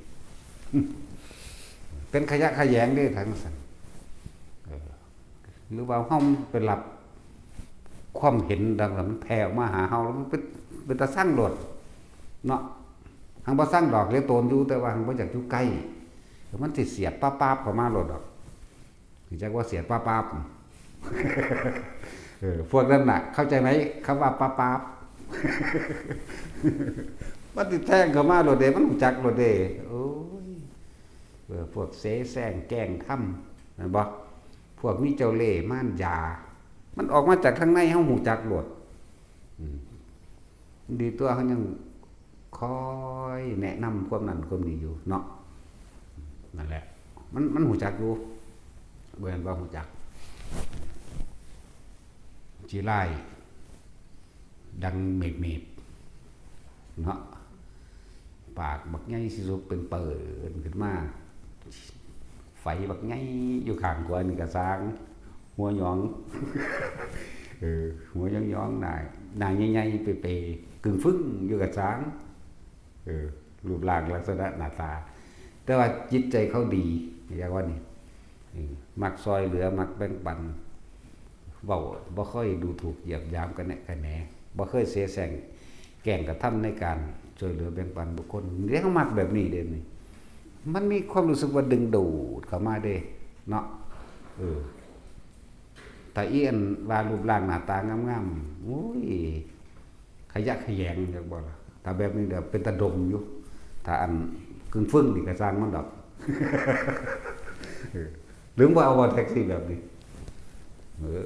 เป็นขยะแขยงเด้ ทางซั้น เออ หรือว่าเฮาไปรับความเห็นดังนั้น มันแผ่ออกมาหาเฮา แล้วมันเป็น เป็นตาซังโลดเนาะ หังบ่ซังดอก เหลือโตนอยู่ แต่ว่าหังบ่อยากอยู่ใกล้ มันสิเสียดป๊าบๆเข้ามาโลดดอก รู้จักว่าเสียดป๊าบๆ เออ พวกนั้นน่ะ เข้าใจไหม คำว่าป๊าบๆ มันสิแทงเข้ามาโลดเด้ มันรู้จักโลดเด้ โอ้ย เออ พวกเสแสร้งแกล้งทำ แม่นบ่ พวกมีเจ้าเล่ห์มารยา มันออกมาจากทางใน เฮารู้จักโลด อืม ดีตัว เฮายังคอยแนะนำความนั้นความนี้อยู่เนาะ นั่นแหละ มัน มันรู้จักอยู่ บ่แม่นว่ารู้จัก ขี้ร้าย ดังเมดๆ เนาะ ปากบักใหญ่สิสุดเป็นเปิดขึ้นมา ไฝบักใหญ่อยู่ข้างขวานี่กะซ่าง หัวหยอง เออ หัวหยองๆ หน้า หน้าใหญ่ๆ เปๆ กึ่งฟึ่งอยู่กะซ่าง เออ รูปร่างลักษณะหน้าตา แต่ว่าจิตใจเขาดี อย่างว่านี่ เออ มักซ่อยเหลือ มักแบ่งปัน เว้าบ่เคยดูถูกเหยียดหยามกะแนะกะแหน บ่เคยเสแสร้งแกล้งกระทำในการช่วยเหลือแบ่งปันบุคคล เฮามักแบบนี้เด้นี่ มันมีความรู้สึกว่าดึงดูดเข้ามาเด้ เนาะ เออ ถ้าอีอันว่ารูปร่างหน้าตางามๆ โอ้ย ขยะแขยง จักบ่ล่ะ ถ้าแบบนี้เดี๋ยวเป็นตาดมอยู่ ถ้าอันกึ่งฟึ่งนี่กะซ่างมันดอก เออ หรือว่าเอาบ่แท็กซี่แบบนี้ เออ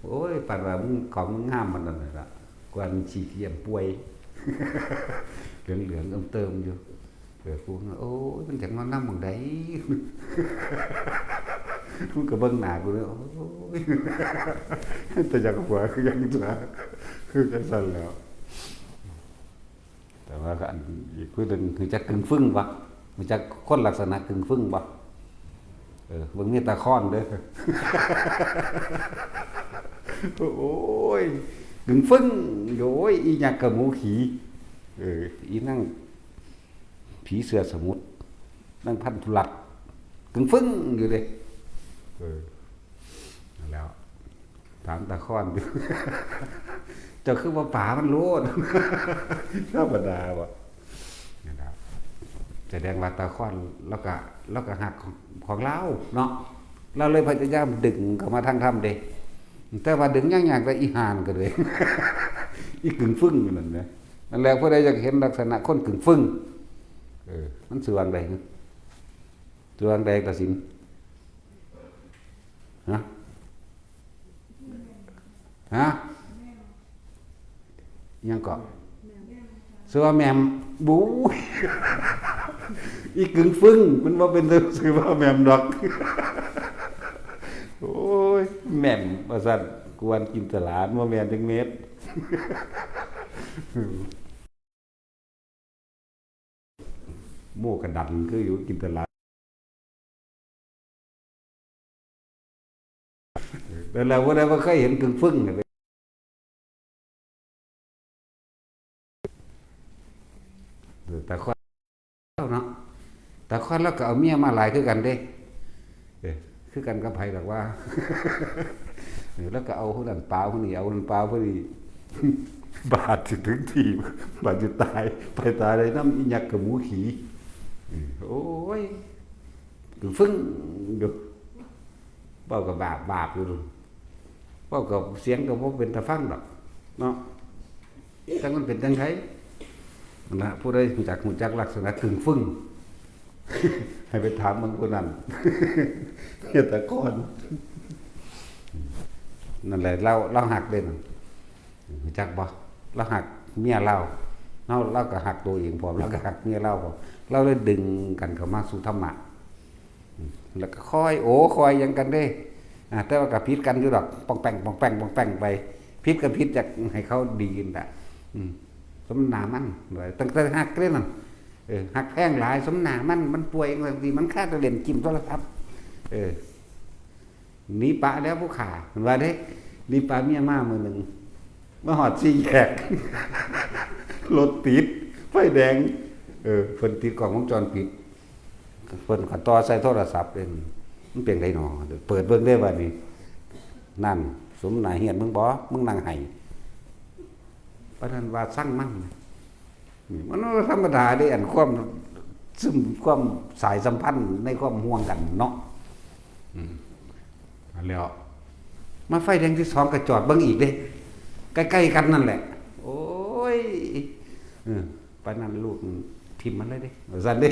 โอ้ย ปานว่ามึงของมึงงามปานนั้นน่ะล่ะ กว่ามันขี้เกียจป่วย เหลืองๆ เอิ้มเติมอยู่ เออ กูว่า โอ้ย มันจักนอนนำหม่องใด มึงก็เบิ่งหน้ากูเลย โอ้ย แต่อยากหัวคือหยังตัว คือจั่งซั้นแหล้ว แต่ว่าก็อันอีกผู้หนึ่ง รู้จักกึ่งฟึ่งบ่ รู้จักคนลักษณะกึ่งฟึ่งบ่ เออ เบิ่งมีตาค้อนเด้อ โอ้ย กึ่งฟึ่ง โอ้ย อีหยังกับหมูขี่ เออ อีนางผีเสื้อสมุทร นางพันธุรัตน์ กึ่งฟึ่งอยู่เด้ เออ นั่นแหล้ว ถามตาค้อนอยู่ เจ้าคือบ่ป๋ามันโลด ธรรมดาบ่ นะครับ แสดงว่าตาค้อนลาวก็ ลาวก็ฮักของ ของลาวเนาะ ลาวเลยพยายามดึงเข้ามาทางธรรมเด้ แต่ว่าดึงยากๆ แต่อีห่านั่นก็เลย อีกึ่งฟึ่งอยู่นั่นนะ นั่นแหละ ผู้ใดอยากเห็นลักษณะคนกึ่งฟึ่ง เออ มันสิว่าจั่งใด สิว่าจั่งใด ตาสิน ฮะ ฮะ ยังเกาะ สิว่าแหม่ม บู๊ย อีกึ่งฟึ่ง มันบ่เป็นสิว่าแหม่มดอก โอ้ย แหม่ม ว่าซั่น กวนกินตลาด บ่แม่นจักเม็ด หมู่กะดันคืออยู่กินตลาด แล้ว แล้วผู้ใดบ่เคยเห็นกึ่งฟึ่งเนี่ย ตาค้อนเนาะ ตาค้อนลาวก็เอาเมียมาหลายคือกันเด้ เออ คือกันกับไผดอกว่า เออ ลาวก็เอาผู้นั้นปาผู้นี้ เอาผู้นั้นปาผู้นี้ บาดสิถึงที่ บาดสิตาย ไปตายได้นำอีหยังกับหมูขี่ เออ โอ้ย กึ่งฟึ่งอยู่ เว้าก็บาปบาปอยู่ เว้าก็เสียงก็บ่เป็นตาฟังดอก เนาะ จักมันเป็นจั่งใด นั่นล่ะ ผู้ใดรู้จัก รู้จักลักษณะกึ่งฟึ่ง ให้ไปถามเบิ่งผู้นั้น เมียตาค้อน นั่นแหละ ลาว ลาวฮักเด้นั่น รู้จักบ่ ลาวฮักเมียลาว ลาว ลาวก็ฮักตัวเองพร้อม ลาวก็ฮักเมียลาวพร้อม ลาวเลยดึงกันเข้ามาสู่ธรรมะ อืม แล้วก็คอยโอ้คอยหยังกันเด้ อ่า แต่ว่าก็ผิดกันอยู่ดอก ป่องแป่ง ป่องแป่ง ป่องแป่งไป ผิดก็ผิด อยากให้เขาดีนั่นแหละ อืม สมหน้ามัน ตั้งแต่ฮักเด้นั่น เออ ฮักแพงหลาย สมหน้ามัน มันป่วยจั่งซี้ มันคาแต่เล่นจิ้มโทรศัพท์ เออ หนีปะแล้วผู้ข้า เพิ่นว่าเด้ หนีปะเมียมามื้อหนึ่ง มาฮอดสี่แยก รถติด ไฟแดง เออ เพิ่นติดกล้องวงจรปิด เพิ่นก็ต่อใส่โทรศัพท์เด้ มันเป็นได๋น้อ เปิดเบิ่งเด้บัดนี้ นั่น สมหน้าเฮียนมึงบ่ มึงนั่งไห้ ปานนั้นว่าซังมัน นี่มันธรรมดาเด้ อันความซึม ความสายสัมพันธ์ในความห่วงกันเนาะ อืม นั่นแหล้ว มาไฟแดงที่สองก็จอดเบิ่งอีกเด้ ใกล้ๆกันนั่นแหละ โอ้ย เออ ปานนั้นลูกถิ่มมันเลยเด้ ว่าซั่นเด้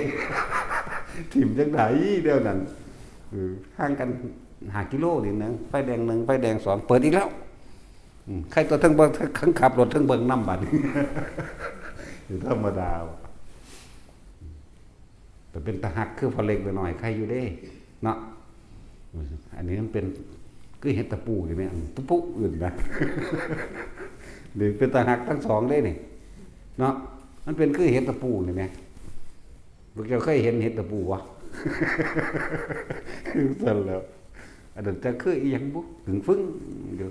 ถิ่มจั่งใด๋เดี๋ยวนั้น เออ ห่างกันห้ากิโลนี่นะ ไฟแดงหนึ่ง ไฟแดงสอง เปิดอีกแล้ว อืม ใครตัวเทิงเบิ่ง เทิงขับรถเทิงเบิ่งนำบัดนี้ อยู่ธรรมดา แต่เป็นตาฮักคือพ่อเล็กน้อยใครอยู่เด้ เนาะ อันนี้มันเป็น คือเห็ดตะปูอยู่เนี่ย ตะปูอื่นนะ หรือเป็นตาฮักทั้งสองได้นี่ เนาะ มันเป็นคือเห็ดตะปูนี่แหม พวกเจ้าเคยเห็นเห็ดตะปูวะ ซั่นแหล้ว อันนั้นจะคืออีหยังบุ ถึงฟึ่งอยู่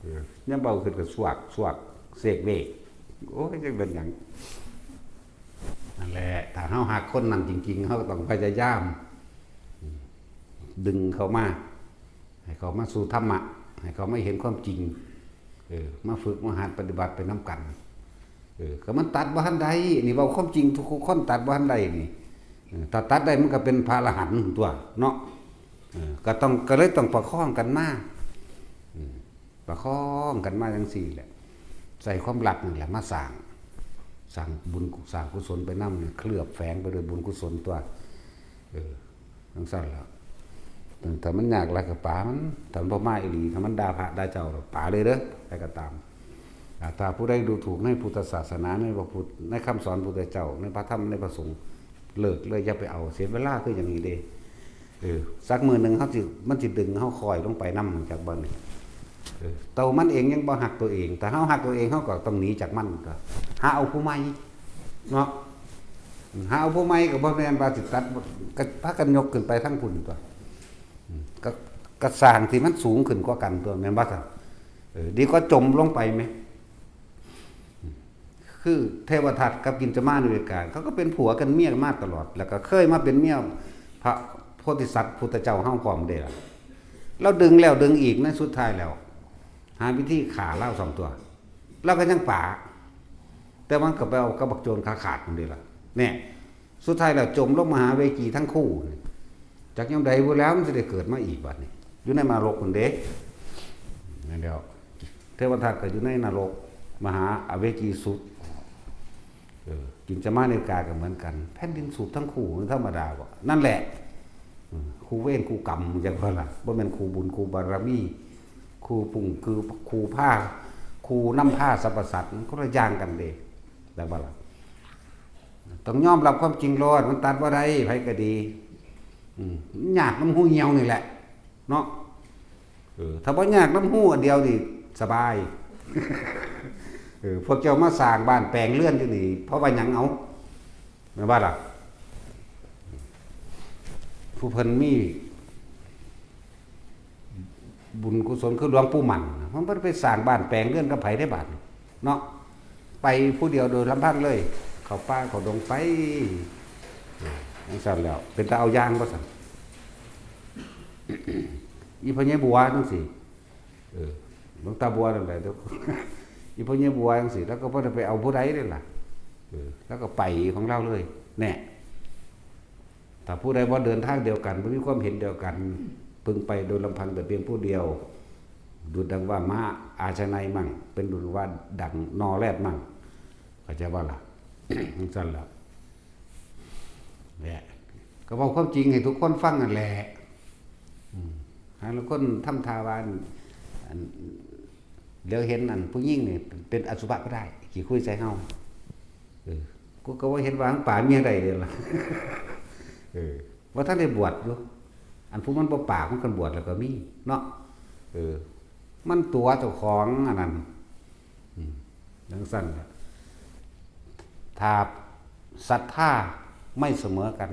เออ ยามเบาขึ้นก็สวก สวก เสกเวก โอ้ย จักเป็นหยัง นั่นแหละ ถ้าเฮาฮักคนนั้นจริงๆ เฮาก็ต้องพยายาม ดึงเขามา ให้เขามาสู่ธรรมะ ให้เขามาเห็นความจริง เออ มาฝึกมาหัดปฏิบัติไปนำกัน เออ ก็มันตัดบ่ทันได้ นี่เว้าความจริง ทุกคนตัดบ่ทันได้นี่ เออ ถ้าตัดได้มันก็เป็นพระอรหันต์ตั๊วเนาะ เออ ก็ต้อง ก็เลยต้องประคองกันมา อืม ประคองกันมาจั่งซี้แหละ ใส่ความรักนี่แหละมาสร้าง สร้างบุญ สร้างกุศลไปนำนี่ เคลือบแฝงไปด้วยบุญกุศลตั๊ว เออ จั่งซั่นล่ะ ถ้ามันยากหลายก็ปามัน ถ้ามันบ่มาอีหลี ถ้ามันด่าพระด่าเจ้า ปาเลยเด้อ ใครก็ตาม อ่า ถ้าผู้ใดดูถูกในพุทธศาสนา ในพระพุทธ ในคำสอนพุทธเจ้า ในพระธรรม ในพระสงฆ์ เลิกเลย อย่าไปเอา เสียเวลาคือหยังนี่เด้ เออ สักมื้อหนึ่งเฮาสิ มันสิดึงเฮาค่อยลงไปนำจากบ่อนนี่ เออ ตัวมันเองยังบ่ฮักตัวเอง ถ้าเฮาฮักตัวเอง เฮาก็ต้องหนีจากมัน ก็หาเอาผู้ใหม่ เนาะ หาเอาผู้ใหม่ก็บ่แม่นว่าสิตัด ก็พากันยกขึ้นไปทางพุ้นตั๊ว อืม ก็ ก็สร้างที่มันสูงขึ้นกว่ากันตั๊ว แม่นบ่ซั่น เออ ดีกว่าจมลงไปแหม คือเทวทัตกับกิญจมานิเวศกา เขาก็เป็นผัวกันเมียกันมาตลอด แล้วก็เคยมาเป็นเมียพระโพธิสัตว์พุทธเจ้าเฮาพร้อมเด้ล่ะ ลาวดึงแล้วดึงอีก ในสุดท้ายแล้ว หาวิธีฆ่าลาวสองตั๊ว ลาวก็ยังป๋า แต่มันก็ไปเอากับบักโจรขาขาดนั่นเด้ล่ะ เนี่ย สุดท้ายแล้วจมลงมหาเวจีทั้งคู่นี่ จักยามใดพุ้นแหล้วมันสิได้เกิดมาอีกบัดนี้ อยู่ในนรกพุ้นเด้ นั่นแหล้ว เทวทัตก็อยู่ในนรก มหาอเวจีสุด เออ กิญจมานิเวศกาก็เหมือนกัน แผ่นดินสูบทั้งคู่ มันธรรมดาบ่ นั่นแหละ อืม คู่เวรคู่กรรม จั่งว่าล่ะ บ่แม่นคู่บุญคู่บารมี คู่ปุ้ง คือคู่พา คู่นำพาสรรพสัตว์ มันคนละอย่างกันเด้ จั่งว่าล่ะ ต้องยอมรับความจริงโลด มันตัดบ่ได้ ไผก็ดี อืม มันยากนำฮูเหี่ยวนี่แหละ เนาะ เออ ถ้าบ่ยากนำฮูอันเดียวนี่สบาย เออ พวกเจ้ามาสร้างบ้านแปลงเรือนอยู่นี่ เพราะว่าหยังเอา แม่นบ่ล่ะ ผู้เพิ่นมีบุญกุศลคือหลวงปู่หมั่น มันบ่ได้ไปสร้างบ้านแปลงเรือนกับไผเด้บาดนี้ เนาะ ไปผู้เดียวโดยลำพังเลย เข้าป่าเข้าดงไป จั่งซั่นแหล้ว เป็นตาเอาอย่างบ่ซั่น อีพ่อใหญ่บัวจั่งซี้ เออ หลวงตาบัวนั่นแหละ เดี๋ยว อีพ่อใหญ่บัวจั่งซี้ ลาวก็บ่ได้ไปเอาผู้ใดเด้ล่ะ เออ ลาวก็ไปของลาวเลย แน่ ถ้าผู้ใดบ่เดินทางเดียวกัน บ่มีความเห็นเดียวกัน เพิ่งไปโดยลำพังแต่เพียงผู้เดียว ดุจดังว่าม้าอาชนัยมั่ง เป็นดุจว่าดังนอแรดมั่ง เข้าใจบ่ล่ะ จั่งซั่นล่ะ เนี่ย ก็เว้าความจริงให้ทุกคนฟังนั่นแหละ อืม หาลางคนทำท่าว่า อัน อัน เหลียวเห็นอันผู้หญิงนี่เป็นอสุภะก็ได้ ขี้คุยใส่เฮา เออ กูก็บ่เห็นว่ามันป๋าเมียใดเด้ล่ะ เออ ว่าทันได้บวชอยู่ อันผู้มันบ่ปากมันกันบวชแล้วก็มี เนาะ เออ มันตั๋วเจ้าของอันนั้น อืม จั่งซั่นล่ะ ถ้าศรัทธาไม่เสมอกัน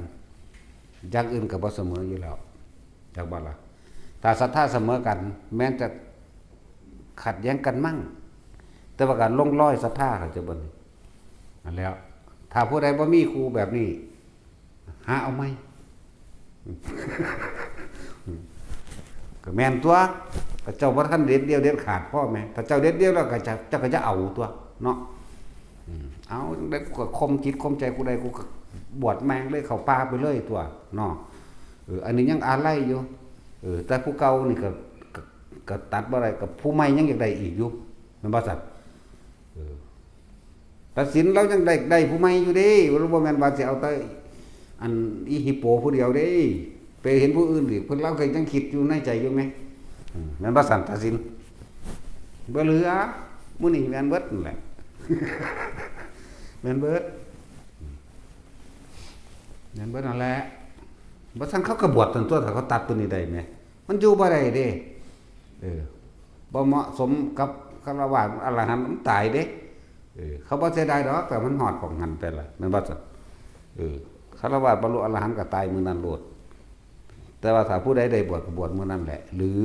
อย่างอื่นก็บ่เสมออยู่แล้ว จักบ่ล่ะ ถ้าศรัทธาเสมอกัน แม้นจะขัดแย้งกันมั่ง แต่ว่าการลงรอยศรัทธา เข้าใจบ่นี่ นั่นแหล้ว ถ้าผู้ใดบ่มีครูแบบนี้ หาเอาใหม่ ก็แม่นตัว ก็เจ้าบ่ทันเด็ดเดี่ยวเด็ดขาดพอแหม ถ้าเจ้าเด็ดเดี่ยวแล้วก็จะ เจ้าก็จะเอาตัวเนาะ อืม เอาจั่งใดกูก็ข่มจิตข่มใจกูได้ กูก็บวชแม่งเลย เข้าป่าไปเลยตัวเนาะ เออ อันนี้ยังอาลัยอยู่ เออ แต่ผู้เก่านี่ก็ ก็ ก็ตัดบ่ได้ กับผู้ใหม่ยังอยากได้อีกอยู่ แม่นบ่ซั่น เออ ตัดสินเรายังได้ ได้ผู้ใหม่อยู่เด้ เราบ่แม่นว่าสิเอาแต่อันอีฮิปโปผู้เดียวเด้ ไปเห็นผู้อื่นอีก เพิ่น เราก็ยังคิดอยู่ในใจอยู่แหม อืม แม่นบ่ซั่น ตัดสิน บ่เหลือ มื้อนี้แม่นเบิดนั่นแหละ แม่นเบิด แม่นเบิดนั่นแหละ บ่ซั่นเขาก็บวชซั่นตัว ถ้าเขาตัดตัวนี้ได้แหม มันอยู่บ่ได้เด้ เออ บ่เหมาะสมกับฆราวาสอรหันต์ มันตายเด้ เออ เขาบ่เสียดายดอก แต่มันฮอดของหันไปละ แม่นบ่ซั่น เออ ฆราวาสบรรลุอรหันต์ก็ตายมื้อนั้นโลด แต่ว่าถ้าผู้ใดได้บวชก็บวชมื้อนั้นแหละ หรือ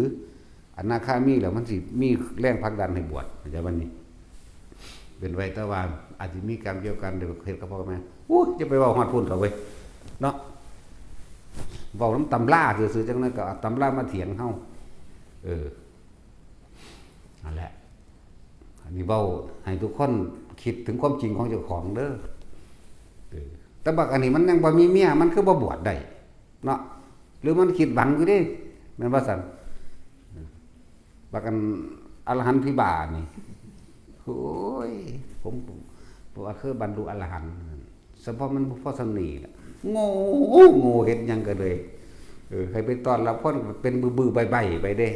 อนาคามีแล้วมันสิมีแรงผลักดันให้บวช เข้าใจบ่นี่ เป็นไว้แต่ว่าอาจสิมีกรรมเกี่ยวกัน เดี๋ยวเฮ็ดกับพ่อกับแม่ อู้ย อย่าไปเว้าฮอดพู้นเถาะเว้ย เนาะ เว้านำตำราซื่อๆ จั่งนั้นก็เอาตำรามาเถียงเฮา เออ นั่นแหละ อันนี้เว้าให้ทุกคนคิดถึงความจริงของเจ้าของเด้อ เออ แต่บักอันนี้มันยังบ่มีเมีย มันคือบ่บวชได้ เนาะ หรือมันคิดหวังอยู่เด้ แม่นบ่ซั่น บักอันอรหันต์พิบาลนี่ โอ้ย ผม ผมว่าเคยบรรลุอรหันต์ เฉพาะมันบ่พอส่ำนี้ล่ะ โง่ โง่เฮ็ดหยังก็เลย เออ ให้ไปต้อนรับคนเป็นบื้อๆ ใบ้ๆ ไปเด้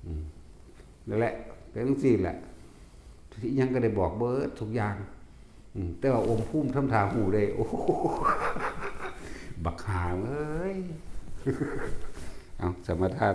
อืม นั่นแหละ เป็นจั่งซี้แหละ อิหยังก็ได้บอกเบิดทุกอย่าง อืม แต่ว่าอมภูมิทำท่าฮู้ได้ โอ้โห บักห่าเอ้ย เอา สมาทาน